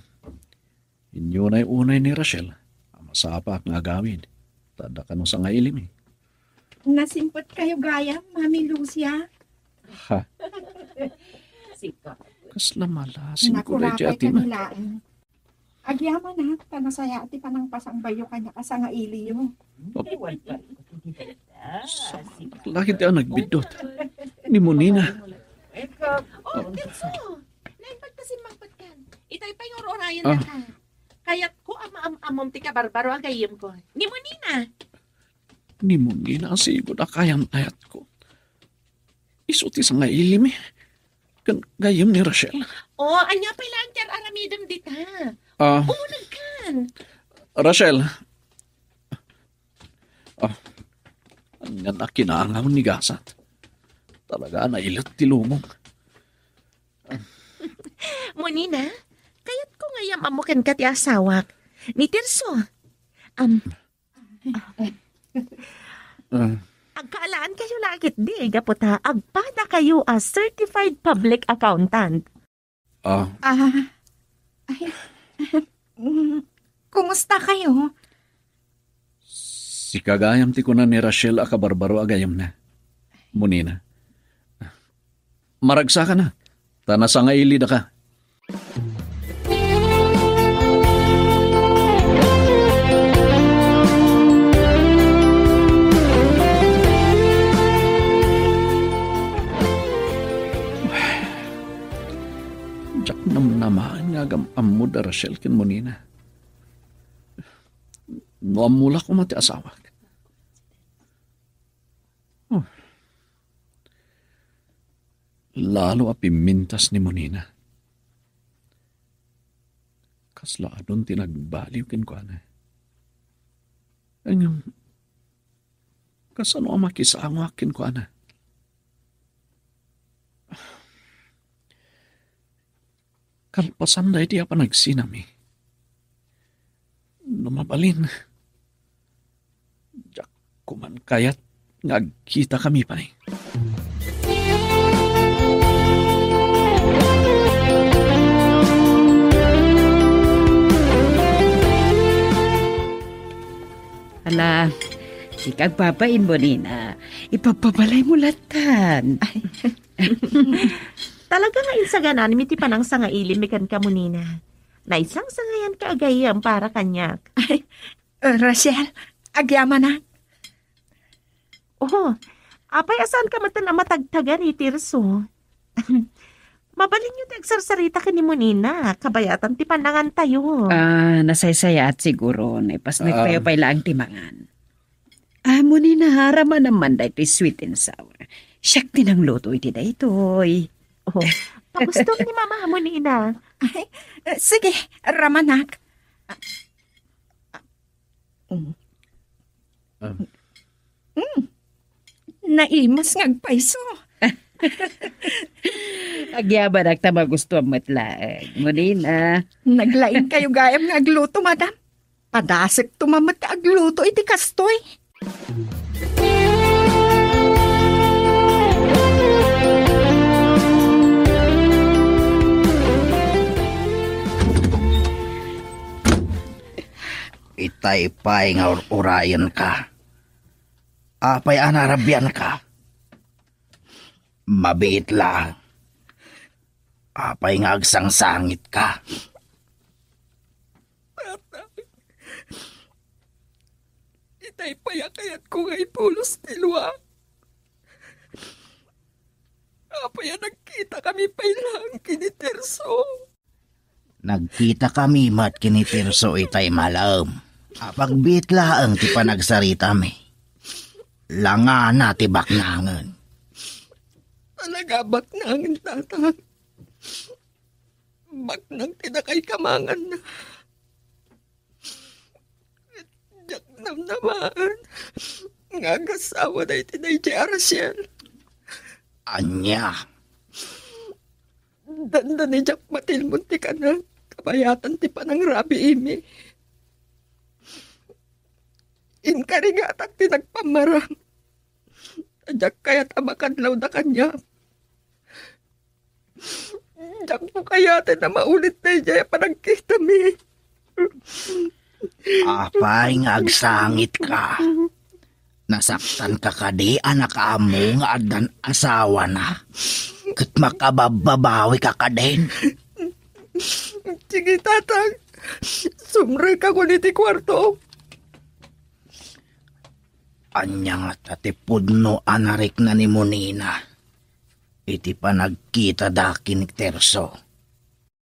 inyunay unay ni Rachel a masapaak nga agawid, ta adda kano sangailimi. Nasingpet kayo gayam, Mami Lucia. Ha? Sika. Kasla malasing ko daydiay, Ate Mac. Agyaman na, ta nasaya ti panangpasangbayo kanya kasanga iliyo. Saanak la ketdi a nagbiddut. Ni Monina. Oh, Tirso! Naimbag ta simmangpetkan. Itay pay nga ur-urayen Ah. Kayatko a maam-amom ti kabarbaro a gayyemko. Ni Monina. Ni Monina a sigud a kayam-ayatko. Isu ti sangailimi ken gayyem ni Rachel. Oh, ania pay laeng ti ar-aramidem dita? Ah. Umunegkan. Rachel. Ah. Ania a kinangaw ni gasat. Talaga, nailet ti lubong. Munina, kayatko nga iyam-ammo kenka ti asawak. Ni Tirso. Am, Ah. Agkaalaan kayo la ketdi, gapu ta agpada kayo a certified public accountant. Ah. Ah, ay, mm, kumusta kayo? Sika gayam ti kuna ni Rachel a kabarbaro a gayamna. Munina. Maragsakana, ta nasangailidaka. Diak namnamaen nga agam-ammo da Rachel ken Munina. No ammo la koma ti asawak. Oh. Lalo a pimmintas ni Munina. Kasla adun ti nagbaliw kenkuana. Ngem, kasano a makisangoak kenkuana? Kalpasan daydi a panagsinami. No mabalin, diak koman kayat nga agkitakami pay. Ala, sika agbabain, Munina. Ipagpabalaymo lattan. Ay. Talaga nga insagananmi ti panangsangailimmi kenka, Munina. Naisangsangayanka a gayyem para kaniak. Ay, Rachel, agyamanak. Oh, apay a saanka metten a matagtagan, Tirso? Mabalinyo ti agsarsarita ken ni Munina, kabayatan ti pannangantayo. Ah, nasaysayaat siguro, naipasnek Ah. tayo pay laeng ti mangan. Ah, Munina, ramanem man daytoy sweet and sour. Siak ti nangluto iti daytoy. Oh, pagustom ni Mama, Munina. Ay, eh, sige, ramanak. Ah, ah, mm. Ah. Mm. Naimas nga agpayso. Agyamanak ta magustuam met laeng. Munina. Naglaing kayo gayam nga agluto, madam. Padasekto man met ti agluto iti kastoy. Itay pay nga ur-urayenka. Apay a narabianka? Mabiit laeng. Apay nga agsangsangitka? Tatang, itay pay a kayatko nga ipulos ti lua. Apay a nagkitakami pay laeng ken ni Tirso? Nagkitakami met ken ni Tirso itay malem. Apagbiit laeng ti panagsaritami. Langana ti baknangen. Talaga baknangen, Tatang. Baknang ti nakaikamanganna. Diak namnamaen nga agasawa daytoy daydiay a Rachel. Ania? Dandani diak matilmon ti kanak, kabayatan ti panangrabiimi. Inkarigatak ti nagpammaram. Diak kayat a makadlawda kaniak. Diak mo kayaten a maulit daydiay a panagkitami. Apay nga agsangitka? Nasaktanka kadi a nakaammo nga addan asawana? Ket makababbabawika kadin? Sige, Tatang. Sumrekka iti kuarto. Ania ngata ti pudno a narikna ni Munina iti panagkitada ken ni Tirso?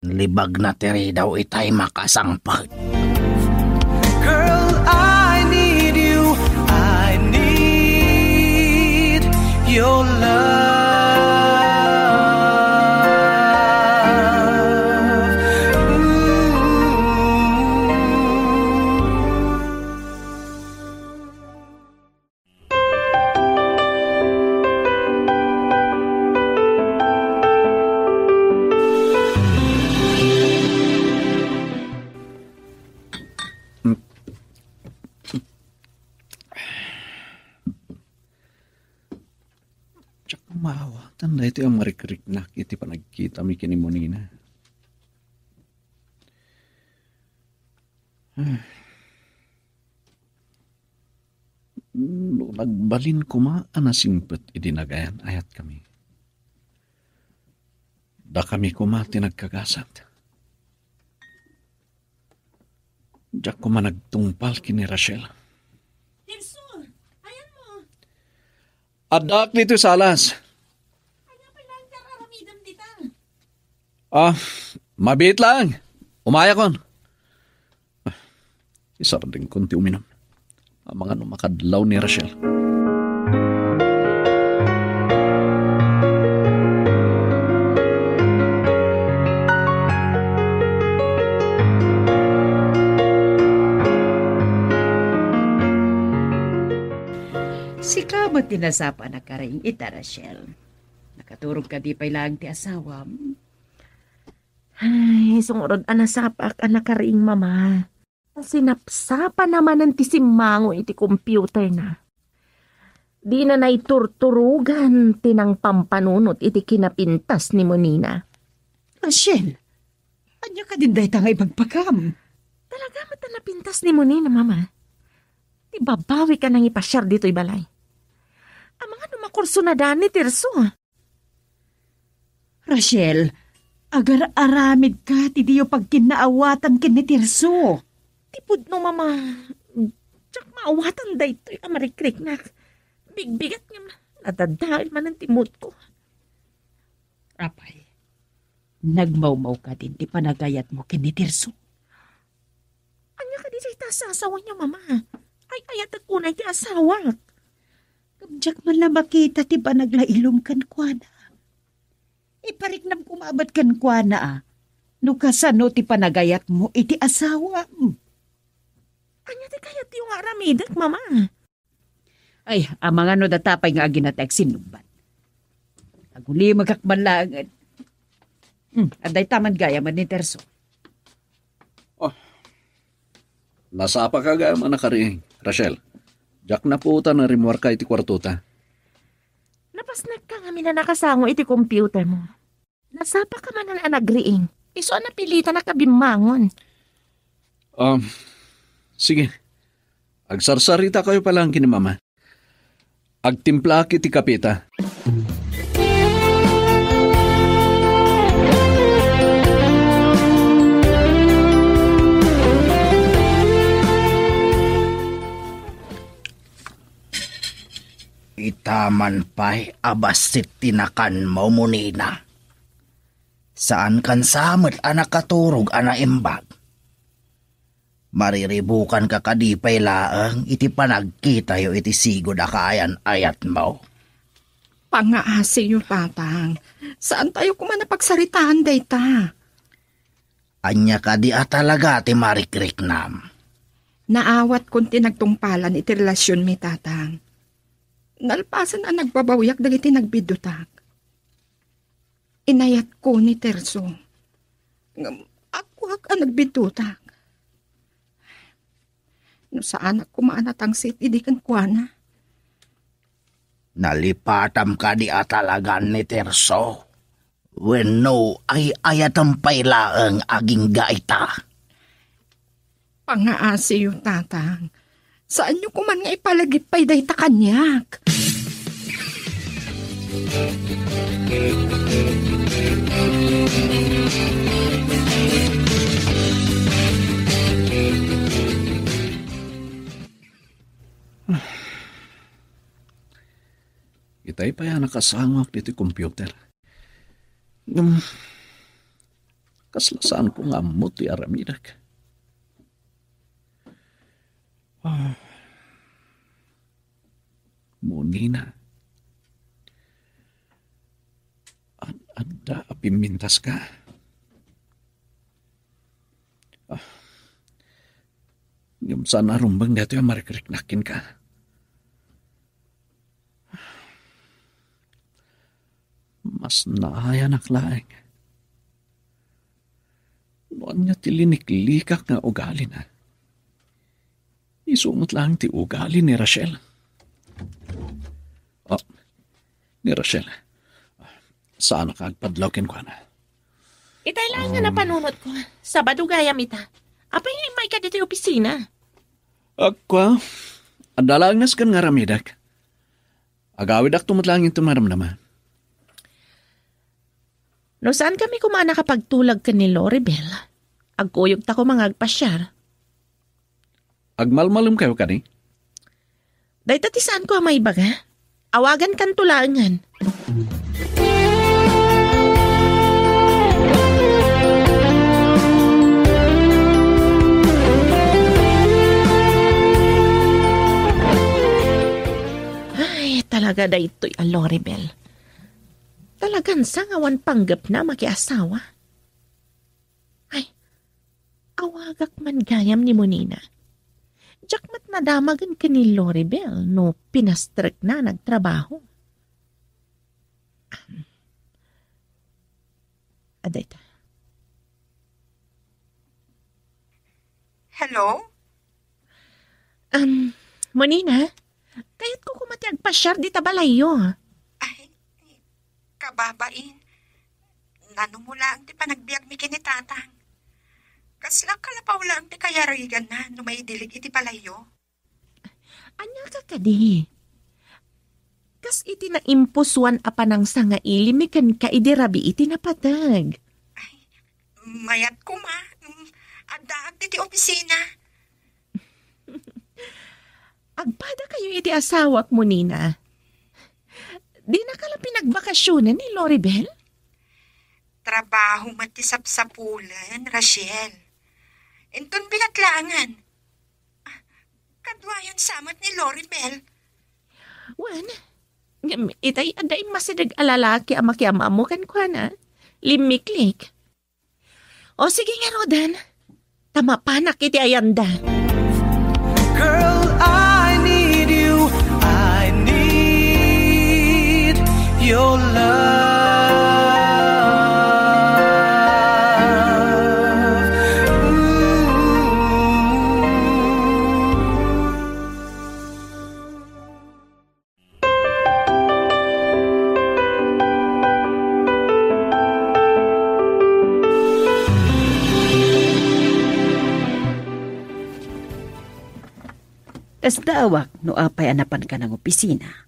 Libagna ti ridaw itay makasangpet. Girl, I need you. I need your love. Maawatan daytoy a marikriknak iti panagkitami ken ni Monina. No nagbalin koma a nasingpet idi nagayan-ayatkami, dakami koma ti nagkagasat. Diak koma nagtungpal ken ni Rachel. Tirso, ayanmo. Addaak ditoy salas. Ania pay laeng ti ar-aramidem dita? Ah, mabiit laeng. Umayakon. Ah, isardengkon ti uminum. Amangan no makadlaw ni Rachel. Sika met ti nasapa a nakariing ita, Rachel. Nakaturog kadi pay laeng ti asawam? Ay, sumurot a nasapaak a nakariing, Mama. Ta sinapsapana manen ti simmango iti computerna. Dina naiturturogan ti nangpampanunot iti kinapintas ni Monina. Rachel, ania kadin dayta nga ibagbaga? Talaga met a napintas ni Monina, Mama. Ti babawik a nangipasiar ditoy balay. Amangan no makurso na daan ni Tirso. Rachel, agar-aramidka ti diyo pagkinnaawatan ken ni Tirso. Ti pudno, Mama, diak maawatan daytoy a marikriknak. Bigbigat ngem nadadael manen ti moodko. Apay, nagmawmawka din ti panagayatmo ken ni Tirso? Ania kadi dayta a sasawa niya, Mama? Ay-ayatek unay ti asawak. Ngem diak man la makita ti panaglailum kenkuana. Ipariknam koma met kenkuana a no kasano ti panagayatmo iti asawam. Ania ti kayatyo nga aramidek, Mama? Ay, amangan no data pay nga agina ti agsinnubbat. Agulimekak man laengen. Hmm, adda ita man gayam ni Tirso. Oh, nasapaka gayam a nakariing, Rachel. Diak napuotan a rimmuarka iti kuartota. Napasnekka ngamin a nakasango iti computer mo. Nasapaka manen a nagriing. Isu a napilitanak a bimmangon. Um, sige. Agsarsaritakayo pay laeng ken ni Mama. Agtimplaak iti kapeta. Ita man pay a bassit ti nakanmo, Monina. Saankan sa met a nakaturog a naimbag. Mariribukanka kadi pay laeng iti panagkitayo iti sigud a kaayan-ayatmo. Pangaasiyo, Tatang. Saantayo koma a pagsaritaan dayta. Ania kadi a talaga ti marikriknam? Naawatkon ti nagtungpalan iti relasionmi, Tatang. Nalpasen a nagbabawyak dagiti nagbidutak. Inayatko ni Tirso. Ngem agkuak a nagbidutak. No saanak koma a natangsit idi kenkuana. Nalipatam kadi a talagan ni Tirso? Wenno ay-ayatem pay laeng agingga ita? Pangaasiyo, Tatang. Saanyo koman nga ipalagip pay dayta kaniak. Itay pay a nakasangoak ditoy computer. Ngem, kasla saanko nga ammo ti aramidek. Ah. Monina. Ad-, adda a pimmintaska. Ah. Ngem saan a rumbeng daytoy a marikriknak kenka. Mas naayanak laeng no ania ti liniklikak nga ugalina. Isu met laeng ti ugali ni Rachel. Oh, ni Rachel. Saanak nga agpadlaw kenkuana. Itay laeng nga Um. napanunotko. Sabado gayam ita. Apay nga immayka ditoy opisina? Ako, adda laeng nasken nga aramidek. Agawidakto met laeng inton maramdama. No saankami koma a nakapagtulag ken ni Loribel, agkuyogta koma nga agpasiar. Agmalmalemkayo kadi? Dayta ti saanko a maibaga. Awagankanto laengen. Ay, talaga daytoy a Loribel. Talagan sangawan panggepna a makiasawa. Ay, awagak man gayam ni Monina. Diak met nadamagen ken ni Loribel no pinastrekna nagtrabaho. Adda ita. Hello? Um, Monina, kayatko koma ti agpasiar dita balayyo. Ay, kababain. Nanumo laeng ti panagbiagmi ken ni Tatang. Kasla kalapaw laeng ti kayariganna no maidilig iti balayyo. Ania ka kadi? Kas iti naimpusuan a panangsangailimi kenka idi rabii ti napateg. Ay, mayat koma. Mm, addaak ditoy opisina. Agpadakayo iti asawak, Monina. Dinaka la pinagbakasionan ni Loribel? Trabaho met ti sapsapulen, Rachel. Inton binatlaangan. Kaduayon sa met ni Loribel. Wen, ngem itay adda immasideg a lalaki a makiam-ammo kenkuana. Limmiklik. O sige ngaruden, ta mapanak iti ayanda. Girl, I need you. I need your love. Ooh. Kasdaawak no apay a napanka nang opisina.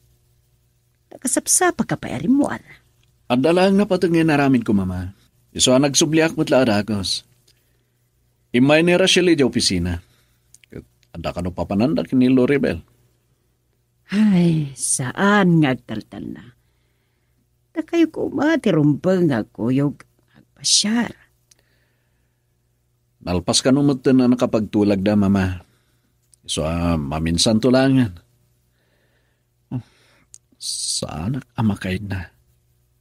Nakasapsapaka pay a rimmuar. Adda laeng napateg nga inaramidko, Mama. Isu a nagsubliak met la a dagus. Immay ni Rachel idiay opisina. Ket adda kano papananda ken ni Loribel. Ay, saan nga agtaltalna. Dakayo koma ti rumbeng nga agkuyog agpasiar. Nalpas kano metten a nakapagtulagda, Mama. Isu a maminsanto laengen. Oh, saanak a makaidna.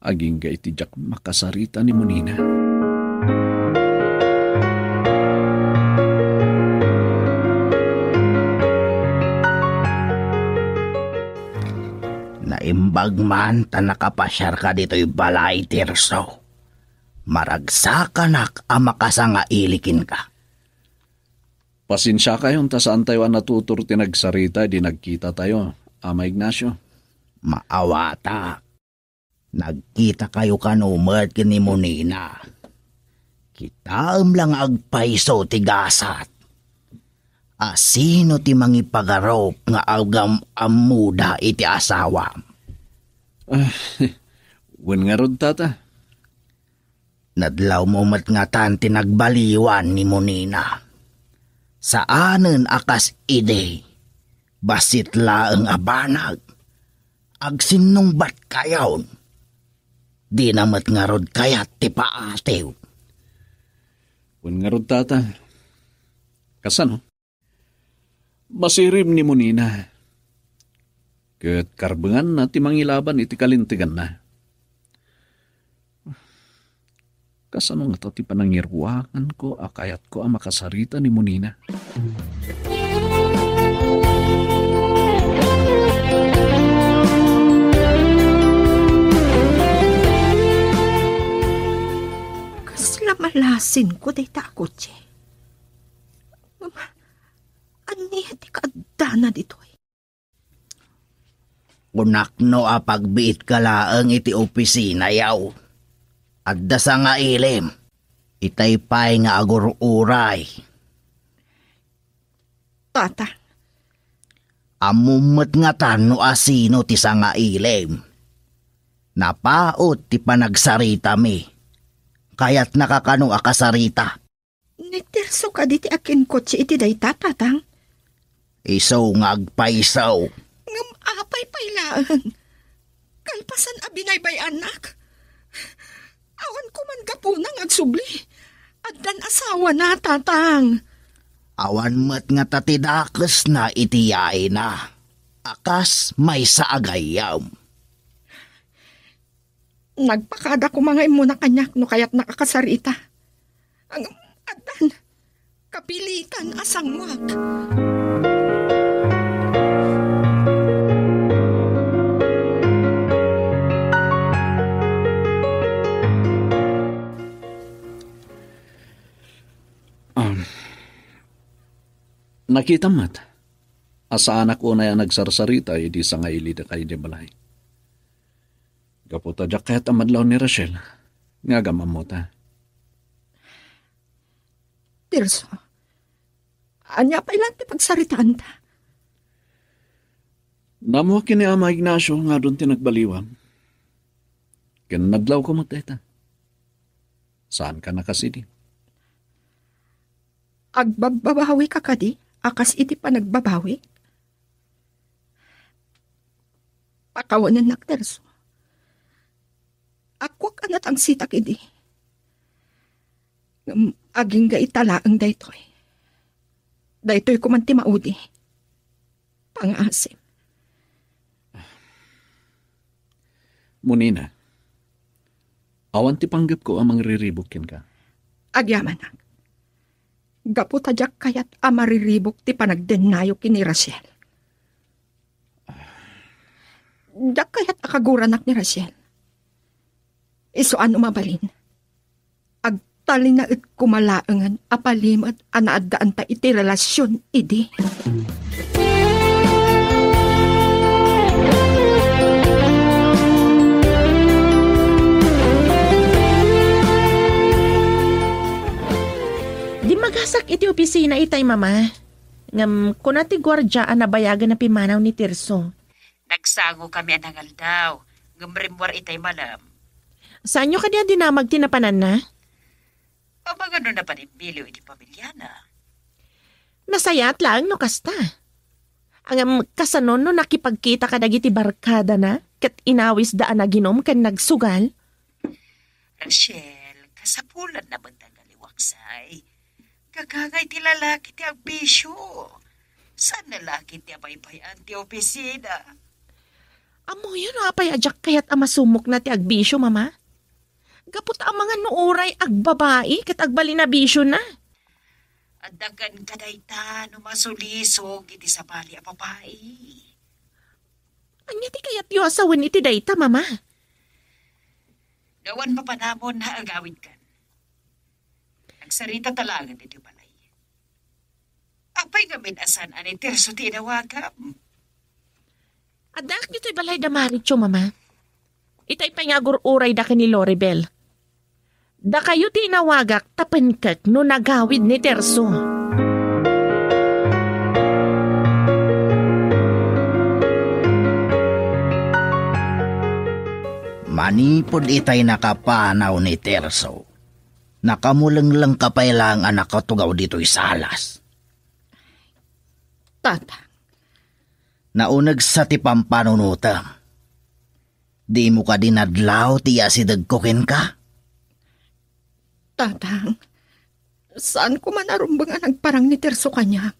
Agingga iti diak makasarita ni Monina. Naimbag man ta nakapasiarka ditoy balay, Tirso. Maragsakanak a makasangaili kenka. Pasensiakayon ta saantayo a natutudo ti nagsarita idi nagkitatayo, Ama Ignacio. Maawatak. Nagkitakayo kano met ken ni Monina. Kitaem la nga agpayso ti gasat. Asino ti mangipagarup nga agam-ammoda iti asawam? Ah, wen ngarud, Tata. Nadlawmo met ngatan ti nagbaliwan ni Monina. Saanen a kas idi, bassit laeng a banag. Agsinnungbatkayon. Dina met ngarud kayat ti paatiw. Wen ngarud, Tata. Kasano? Masirib ni Monina. Ket karbenganna ti mangilaban iti kalinteganna. Kasano ngata ti panangiruanganko a kayatko a makasarita ni Monina? Kasla malasinko dayta a kotse. Ania ti kaaddana ditoy? Kunakno a pagbiitka laeng iti opisina, yaw. Adda sangailim. Itay pay nga agur-uray. Tata. Ammom met ngatan no asino ti sangailim. Napaut ti panagsaritami. Kayatnaka kano a kasarita? Ni Tirso kadi ti akinkutsi iti dayta, Tatang? Isu nga agpayso. Ngem apay pay laeng? Kalpasan a binaybay-annak, awan koman gapuna nga agsubli. Addan asawana, Tatang. Awan met ngata ti dakesna iti yaayna. A kas maysa a gayyem. Nagpakada koma nga immuna kaniak no kayatnak a kasarita. Ang addan, kapilitan a sangwak. Um, nakitam met a saanak unay a nagsarsarita idi sangailidakay idiay balay. Gapu ta diak kayat a madlaw ni Rachel, nga agam-ammota. Tirso, ania pay laeng ti pagsaritaanta? Naammoak ken ni Ama Ignacio nga adun ti nagbaliwan. Ken nadlawko met dayta. Saanka a kasidi? Agbabbabawika kadi a kas iti panagbabawi? Pakawanennak, Tirso. Appoak a natangsitak idi. Ngem agingga ita laeng daytoy. Daytoy koman ti maudi. Pangaasim. Munina, awan ti panggepko a mangriribuk kenka. Agyamanak. Gapu ta diak kayat a mariribuk ti panagdennayo ken ni Rachel. Diak kayat a kaguranak ni Rachel. Isu a no mabalin, agtalinaed koma laengen a palimed a naaddaanta iti relasion idi. Dimmagasak iti opisina itay, Mama. Ngem kuna ti guardia a nabayagen a pimmanaw ni Tirso. Nagsangokami a nangaldaw, ngem rimmuar itay malem. Saanyo kadi a dinamag ti napananna? Amangan no napan immiliw iti pamiliana. Nasayaat laeng no kasta. Ngem kasano no nakipagkita kadagiti barkadana ket inawisda a naginom ken nagsugal? Rachel, kasapulanna met nga liwaksay. Gagangay ti lalaki ti agbisio. Saan lalaki ti abaybay-an ti opisina? Ammoyo no apay a diak kayat a masumokna ti agbisio, Mama? Gapu ta amangan no uray agbabai ket agbalin a bisiona. Adda kenka dayta no masulisog iti sabali a babai. Ania ti kayatyo a sawen iti dayta, Mama? No awan papanamon a agawidkan, agsarita ta laeng ditoy balay. Apay ngamin a saan a ni Tirso ti inawagam? Addaak ditoy balay da Maricho, Mama. Itay pay nga agur-urayda ken ni Loribel. Dakayo ti inawagak ta penkek no nagawid ni Tirso. Manipud itay nakapanaw ni Tirso, nakamulenglengka pay laeng a nakatugaw ditoy salas. Tata. Naunegsa ti pampanunotem. Dimo kadi nadlaw ti asidegko kenka? Tatang, saan koman a rumbeng a nagparang ni Tirso kaniak.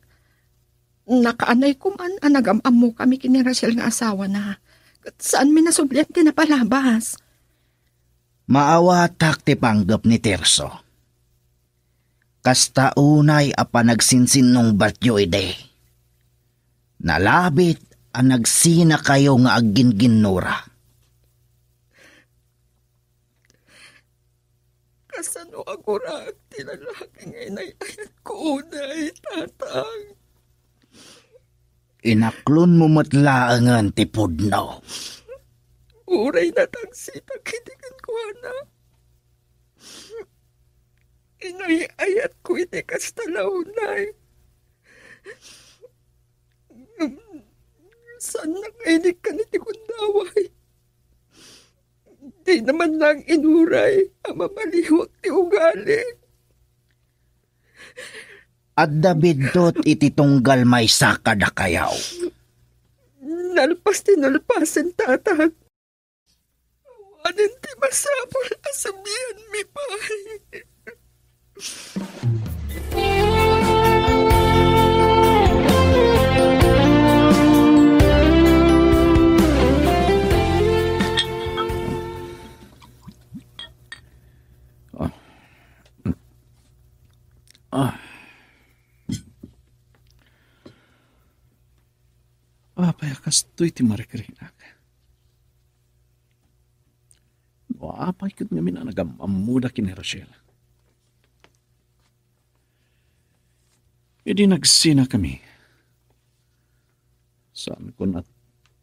Nakaanay koman a nagam-ammokami ken ni Rachel nga asawana, ket saanmi nasublian ti napalabas. Maawatak ti panggep ni Tirso. Kasta unay a panagsinsinnungbatyo idi. Nalabit a nagsinakayo nga aggingginnura. Kasano a gurak ti lalaki nga inay-ayatko unay, Tatang? Inaklonmo met laengen ti pudno. Uray natangsitak iti kenkuana. Inay-ayatko iti kasta la unay. Saan nakainikkan iti gundaway. Di naman lang inuray a mabaliwak ti ugali. Adda biddut iti tunggal maysa kadakayaw. Nalpas ti nalpasen, tatang. Awanen ti masapul a sabianmi pay. Ah. Ah. Apay a kastoy ti marikriknak? No apay ket ngamin a nagam-ammoda ken ni Rachel? Idi nagsinakami, saankon a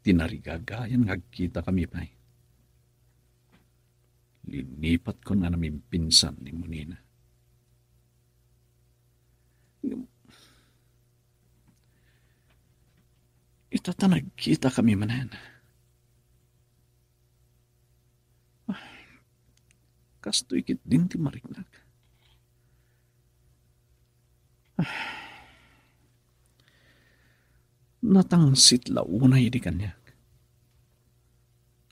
tinarigagayan nga agkitakami pay. Linipatkon a namimpinsan ni Monina. Ngem ita ta nagkitakami manen, kastoy ketdin ti mariknak. Natangsit la unay idi kaniak.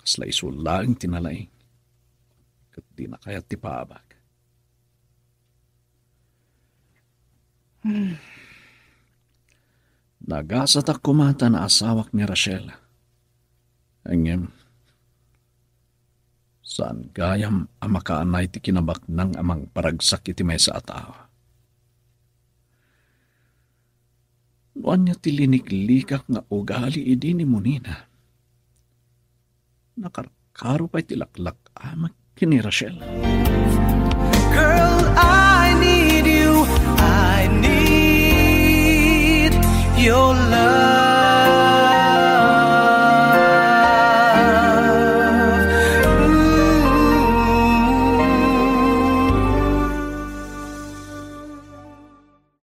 Kasla isu laeng ti nalaing, ket dina kayat ti paabak. Nagasatak koma ta naasawak ni Rachel. Ngem, saan gayam a makaanay ti kinabaknang a mangparagsak iti maysa a tao. No ania ti liniklikak nga ugali idi ni Monina, nakarkaro pay ti laklak-amek ken ni Rachel. Girl, I need you. I need your love.